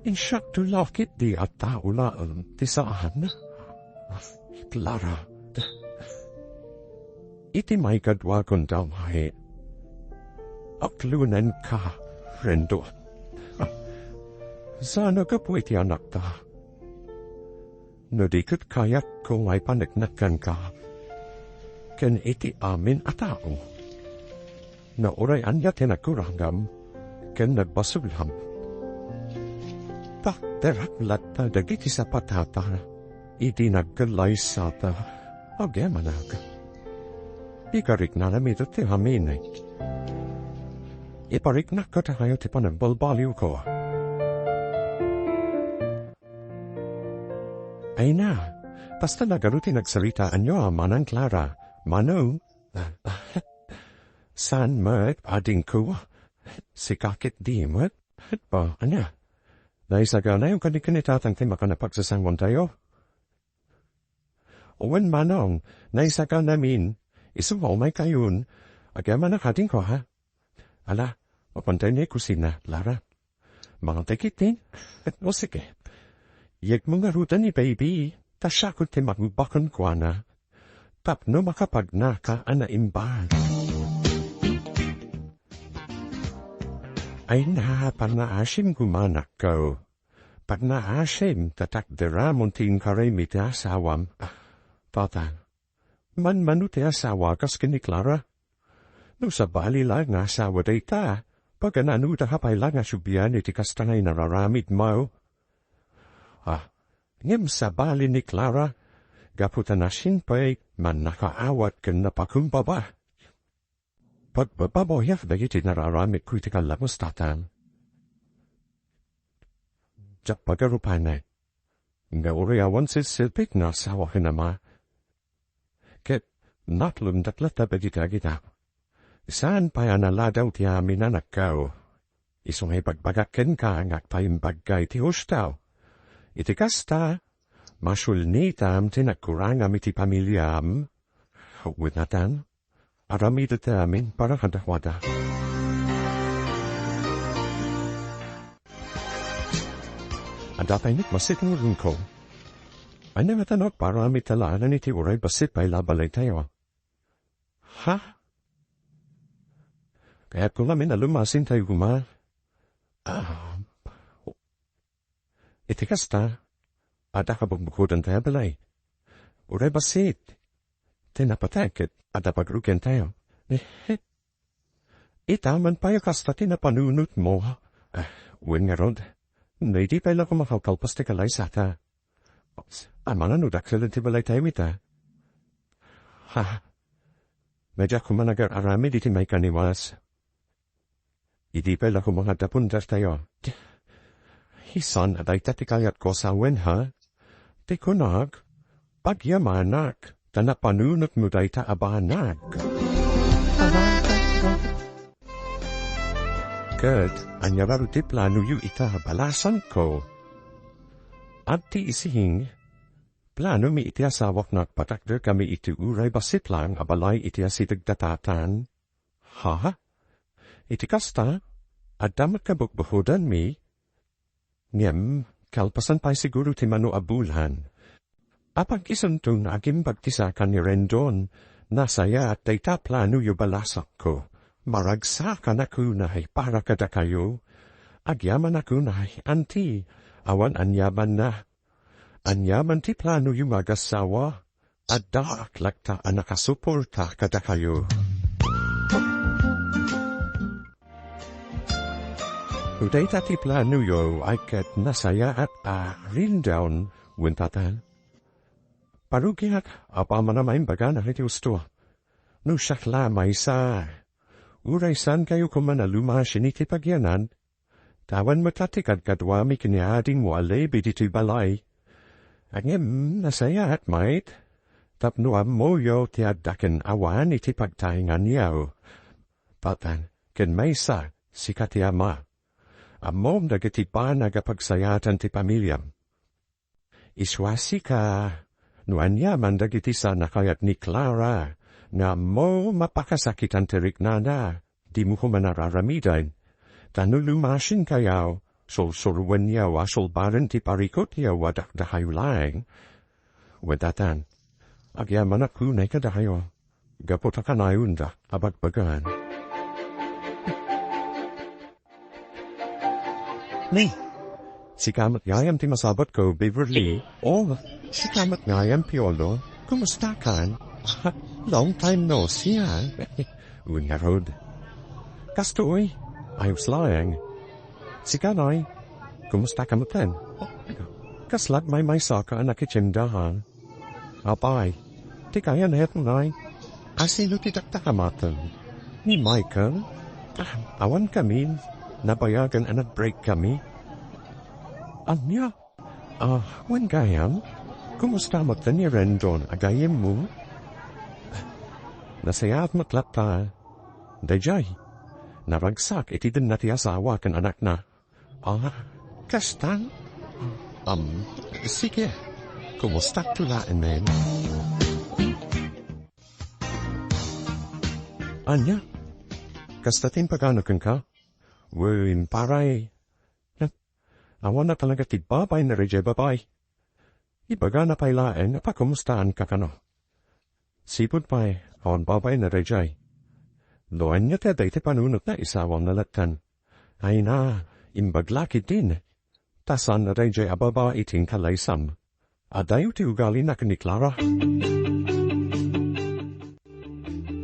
siak la ketdi a tao laeng ti saan. Clara, iti maikadua a gundaway, aklonenka, Rendon. Saan a gapu iti anakta. No di ket kayatko nga ipanneknek kenka ken iti amin a tao. No uray ania ti nakurangam ken nagbasolam, takderak latta dagiti sapatata idi nagkellaysata. Agyamanak. Ikariknanami ti amin. Ipariknak kadakayo ti panagbalbaliwko. Ay na, kasta nagaro ti nagsaritaanyo a Manang Clara, mano? Saan met, adingko? Sika ketdi met? Ba, ania? Naisaganayo kadi ken ni Tatang ti makan a pagsasangoantayo? Wen, Manong, naisaganamin. Isu nga umaykayon. Agyamanak kadin ko, ha? Ala, mapantayo ni kusina, Clara. Mangatay ketdi? O, sige. Yegmo ngaruden ni baby, ta siak ti mangubak kenkuana. Tapno makapagnaka a naimbag. Ay na, pannaasim koma, anakko. Pannaasim, ta takderamon ti inkarim iti asawam. Tata, manmano ti asawa kas ken ni Clara? No sabali la nga asawa dayta, pagananoda pay la nga subian iti kasta nga inararamidmo. Ah, ngem sabali ni Clara, gapu ta nasin pay mannakaawat ken napakumbaba. Pagbababoyak dagiti nararamidko iti kallabos, Tata. Diak pagarupanak. Nga uray awan silsilbik nga asawa ken ama. Ket natlondak latta dagiti agitak. Saan pay a naladaw ti amin, anakko. Isu nga ibagbagak kenka nga agpaimbagka iti husto. Iti kasta, masulnitam ti nagkurangam iti pamiliam. Wen, Tata, aramidek ti amin para kadakuada. Adda pay met bassit nga ulenko. Ania ngata no agparamid ta laeng iti uray bassit pay la balaytayo? Ha? Kayatko ngamin a lumasintayo koma. Ah, iti kasta, adda kabukbukodantayo a balay. Uray bassit ti napatek ket adda pagrugiantayo. Eh, ita man pay a kasta ti napanunotmo. Ah, wen ngarud, no idi pay la koma kalkalpas ti kalaysata. Amangan no dakkel ti balaytayo ita. Ha? Nga diak koma agar-aramid iti maikaniwas. Idi pay la koma nga adda pundertayo. Saan a dayta ti kayatko a sawen, ha? Ti kunak, pagyamanak, ta napanunotmo dayta a banag. Ket ania ngarud ti planoyo ita, balasangko? Adda ising, planomi iti asawak nga agpatakderkami iti uray bassit laeng a balay iti asideg da Tatan. Ha? Iti kasta, adda met kabukbukodanmi? Ngem, kalpasan pay siguro ti mano a bulan. Apag isunto nga agimbag ti saka ni Rendon, nasayaat dayta planoyo, balasangko. Maragsakanakon para kadakayo. Agyamanak, anti, awan aniamanna. Aniaman ti planoyo nga agassawa, addaak latta a nakasuporta kadakayo. No dayta ti planoyo, ay ket nasayaat a Rendon, wen Tatan. Parugiak, apaman a maimbaganak iti husto. No siak la maysa, uray saankayo koma a lumasin iti pagyanan, ta awan met ti kadkaduami ken ni adingmo a Levi ditoy balay. Ngem nasayaat met, tapno ammoyo ti adda ken awan iti pagtaenganyo. Tatan, ken maysa, sika ti ama. Ammom dagiti banag a pagsayaatan ti pamiliam. Isu a sika, no aniaman dagiti saan a kayat ni Clara, nga ammo mapakasakitan ti riknana, dimo koma araramiden. Ta no lumasinkayo, sursuroenyo a sulbaren ti parikutyo a dakdakayo laeng. Wen Tatan, agyamanak unay kadakayo. Gapu ta kanayonda a bagbagaan. Ni, sika met gayam ti masabutko, Beverly. Oh, sika met gayam, Piolo. Kumustakan? Long time no see, ha? Wen ngarud. Kastoy, ayos laeng. Sika, Nay, kumustaka metten? Kasla't maymaysaka a nakitienda, ha? Apay, ti kayanet, Nay? A sino ti dakdakamaten? Ni Michael? Ah, awan kami. Nabayagan a nag-break kami. Ania? Ah, wen gayam? Kumusta met ni Rendon a gayyemmo? Nasayaat met latta. Daydiay, naragsak iti denna ti asawa ken anakna. Ah, kasta? Am, sige. Kumusta to laeng, men? Ania? Kasta ti imbagana kenka? Wen, paray. Awan a talaga ti babain daydiay babai. Ibagana pay laeng a pakumustaanka kano. Sipud pay, awan babain daydiay. No ania ti adda iti panunotna, isawamna latten. Ay na, imbag la ketdin. Ta saan daydiay a babai ti inkalaysam. Adayo ti ugalina ken ni Clara.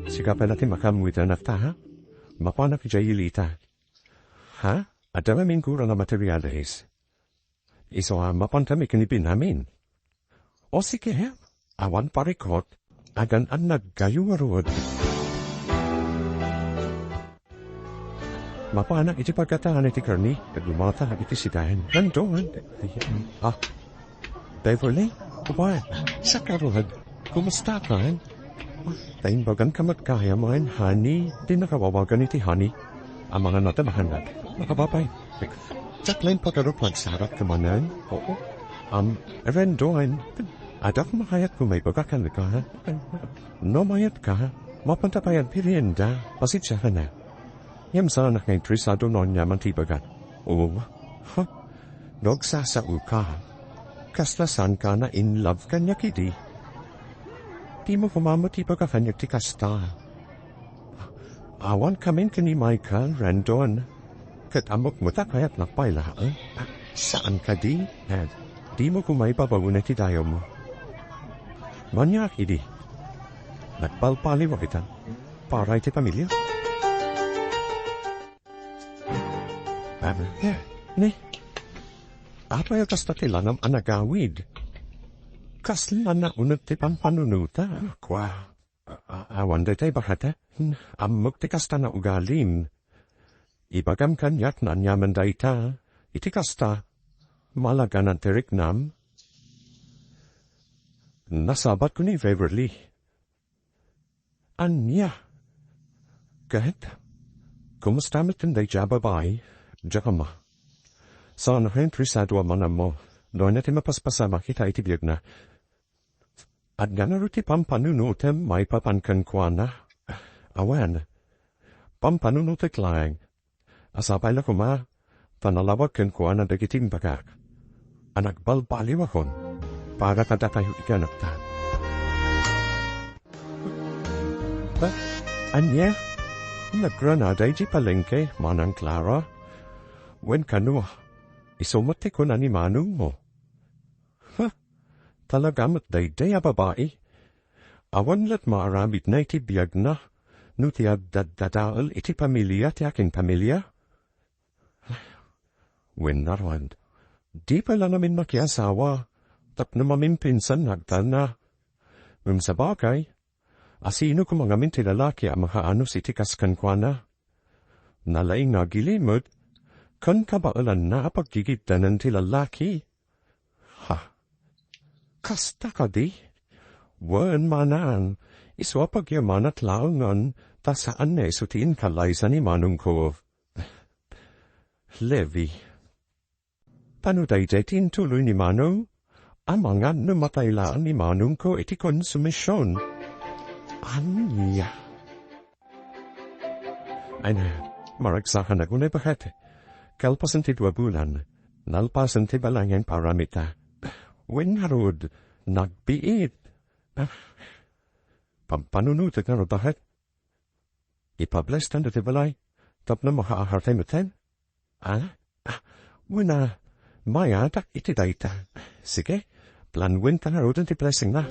Sika pay la ti makaammo iti anakta, ha? Mapanak idiay ilita. Ha? Adda ngamin gura nga materiales. Isu a mapantami ken ni Benjamin. O sige, awan parikot, agan-annagkayo ngarud. Mapanak iti pagkatan iti karne, ket lumatak iti sidaen. Nandon. Ah, Beverly, kubat, saan ka ngarud? Kumusta ka? Ta imbaganka met gayam, honey, ti nakawawagan iti honey. Amangan a ta mahanag. Makababay. Diak laeng pagarup nga agsarak ka manen. Oo. Am, Rendon. Adda koma kayatko maibaga kenka. No mayatka, mapanta pay agmerienda. Pasensiakan a. Ngem saanak nga interesado no aniaman ti ibagak. Oo. Ha? No agsasaoka, kasla saanka na in love kaniak idi? Dimo koma met ibaga kaniak ti kasta. Awan kamin ken ni Michael, Rendon. Ket ammok met a kayatnak pay laeng. Saan kadi? Dimo koma ibabaon iti dayawmo. Maniak idi. Nagbalbaliwak ita. Para iti pamilia. Amen. Ni, apay a kasta ti lanam a nagawid? Kasla nauneg ti pampanunotam? Kua, a-, a-, awan dayta ibagata. Ammok ti kasta nga ugalim. Ibagam kaniak nga aniaman dayta. Iti kasta, malaganan ti riknam. Nasabatko ni Beverly. Ania? Ket, kumusta met ken daydiay a babai? Diak ammo. Saan a interesado a manammo no ania ti mapaspasamak ita iti biagna. Adda ngarud ti pampanunotem maipapan kenkuana? Awan. Pampanunotek laeng. A sapay la koma, ta nalawag kenkuana dagiti imbagak a nagbalbaliwakon para kadakayo iti anakta. Ba, ania? Nagranada iti palengke, Manang Clara? Wen kano, isu met ti kuna ni manongmo? Ha? Talaga met daydiay a babai? Awan laeng maaramidna iti biagna no ti agdaddadael iti pamilia ti akinpamilia? Wen ngarud, di pay la ngamin makiasawa tapno mamimpinsan nga agtalna. Ngem sabagay, asino koma ngamin ti lalaki a makaanus iti kas kenkuana? Nalaing nga agilimed ken kabaelanna a paggigiddanen ti lalaki. Ha? Kasta kadi? Wen, Manang, isu a pagyamanak laengen ta saan nga isu ti inkalaysa ni manongko. Levi. Tano daydiay ti intuloy ni Manong? Amangan no matay laeng ni manongko iti konsumision. Ania? Ay na, maragsakanak unay baket. Kalpasen ti dua bulan, nalpasen ti balay nga imparamidta. Wen ngarud, nagbiit. Ah, pampanunotek ngarud baket. Ipablestan ditoy balay, tapno makaahartay metten. Ah, ah, wen a, mayatak iti dayta. Sige, planuenta ngaruden ti blessingna.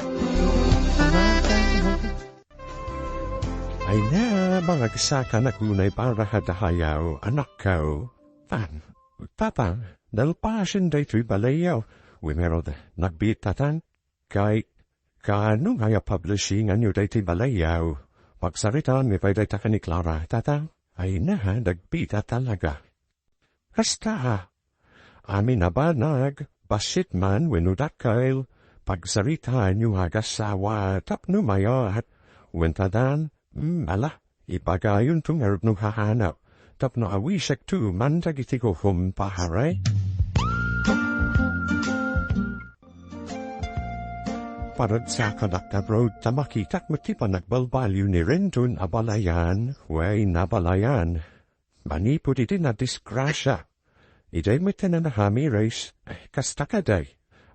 Ay na, mangagsakanak unay para kadakayo, anakko. Tan, Tatang, nalpasen daytoy balayyo. Wen ngarud, nagbiit, Tatang. Kay, kaano ngay a publishinganyo daytoy balayyo? Pagsaritaanmi pay dayta ken ni Clara, Tatang. Ay na, nagbiit a talaga. Kasta, amin a banag, bassit man wenno dakkel, pagsaritaanyo nga agassawa tapno mayat. Wen, Tatang, mm, ala, ibagayonto ngarud no haanna, tapno awisekto man dagiti kukumpare. Paragsakanak ngarud ta makitak met ti panagbalbaliw ni Rendon a balayan, wen a balayan. Manipud iti nadisgrasia. Idiay met ti nanahami, Race, kasta kadi.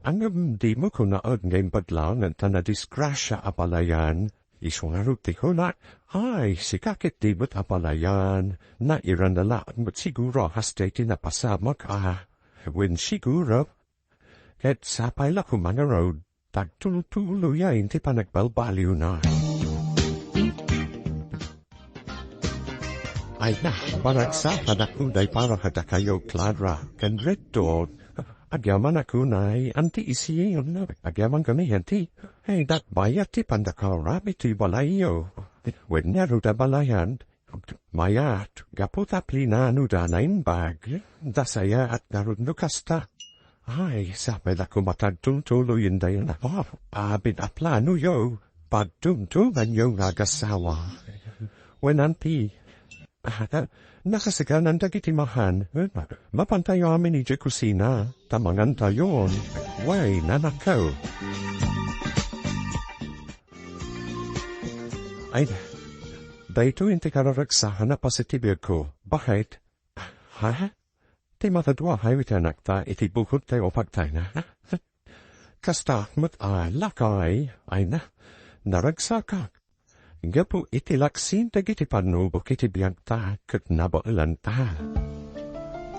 Ngem dimo kunaen nga imbaglaw ta nadisgrasia a balayan. Isu ngarud ti kunak, ay, sika ket di met a balayan. Nairan na laeng met siguro a kasdiay ti napasamak a. Wen siguro. Ket sapay la koma ngarud, tagtultuloyen ti panagbalbaliwna. Ay na, paragsakanak unay para kadakayo, Clara, ken Rendon. Agyamanak unay, Auntie Isin. Agyamankami, Auntie. Ay, dakbayat ti pandakaw rami ti balayyo. Wen ngarud a balayan, mayat, gapu ta plinanoda naimbag, da sayaat ngarud no kasta. Ay, sapay la koma tagtultuloyen dayon a. Oh, amin a planoyo, pagtumtumanyo nga agassawa. Wen, Auntie, ah, nakasaganan dagiti mahan, eh, mapantayo amin idiay kusina, ta mangantayon. Wen, anakko. Ay, daytoy ti kararagsakan a pasitibirko. Bakit? Ha? Ti matadua kayo iti anakta iti bukod tayo pagtayna. Kasta met a lakay, ay na, naragsakak. Gapu iti laksin dagiti pannubok iti biagta ket nabaelanta.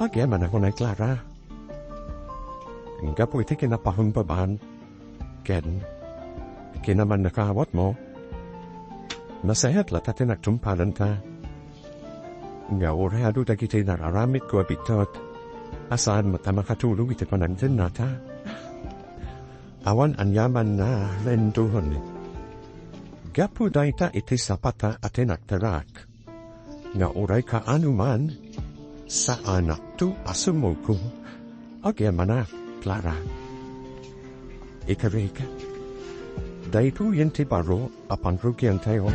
Agyamanak unay, Clara. Gapu iti kinapahumbaban, ken kinamannakaawatmo, nasayaat latta ti nagtungpalanta. Nga uray adu dagiti nararamidko a bitot, a saan met a makatulong iti panagdennata. Awan aniamanna, Rendon. Gapu dayta iti sapata a tinakderak. Nga uray kaano man, saanakto a sumuko. Agyamanak, Clara. Ikarik, daytoyen ti baro a pangrugiantayo.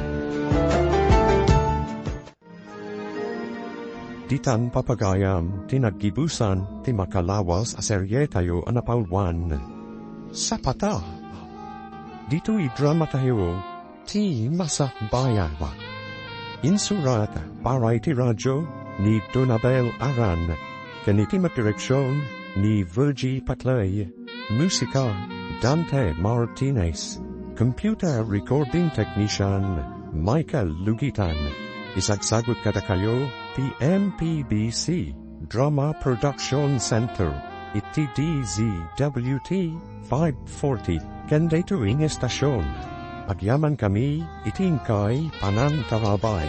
Ditan, papagayam, ti naggibusan ti makalawas a serietayo a napauluan. Sapata. Ditoy dramatayo, Ti Masakbayan. Insurat para iti radio ni Donabel Aran, ken iti madireksion ni Virgie Paclay. Musika, Dante Martinez. Computer recording technician, Michael Lugitan. Isagsagut kadakayo ti M P B C Drama Production Center iti D Z W T five forty. Ken daytoy nga estasion, agyamankami iti inkay panangtarabay.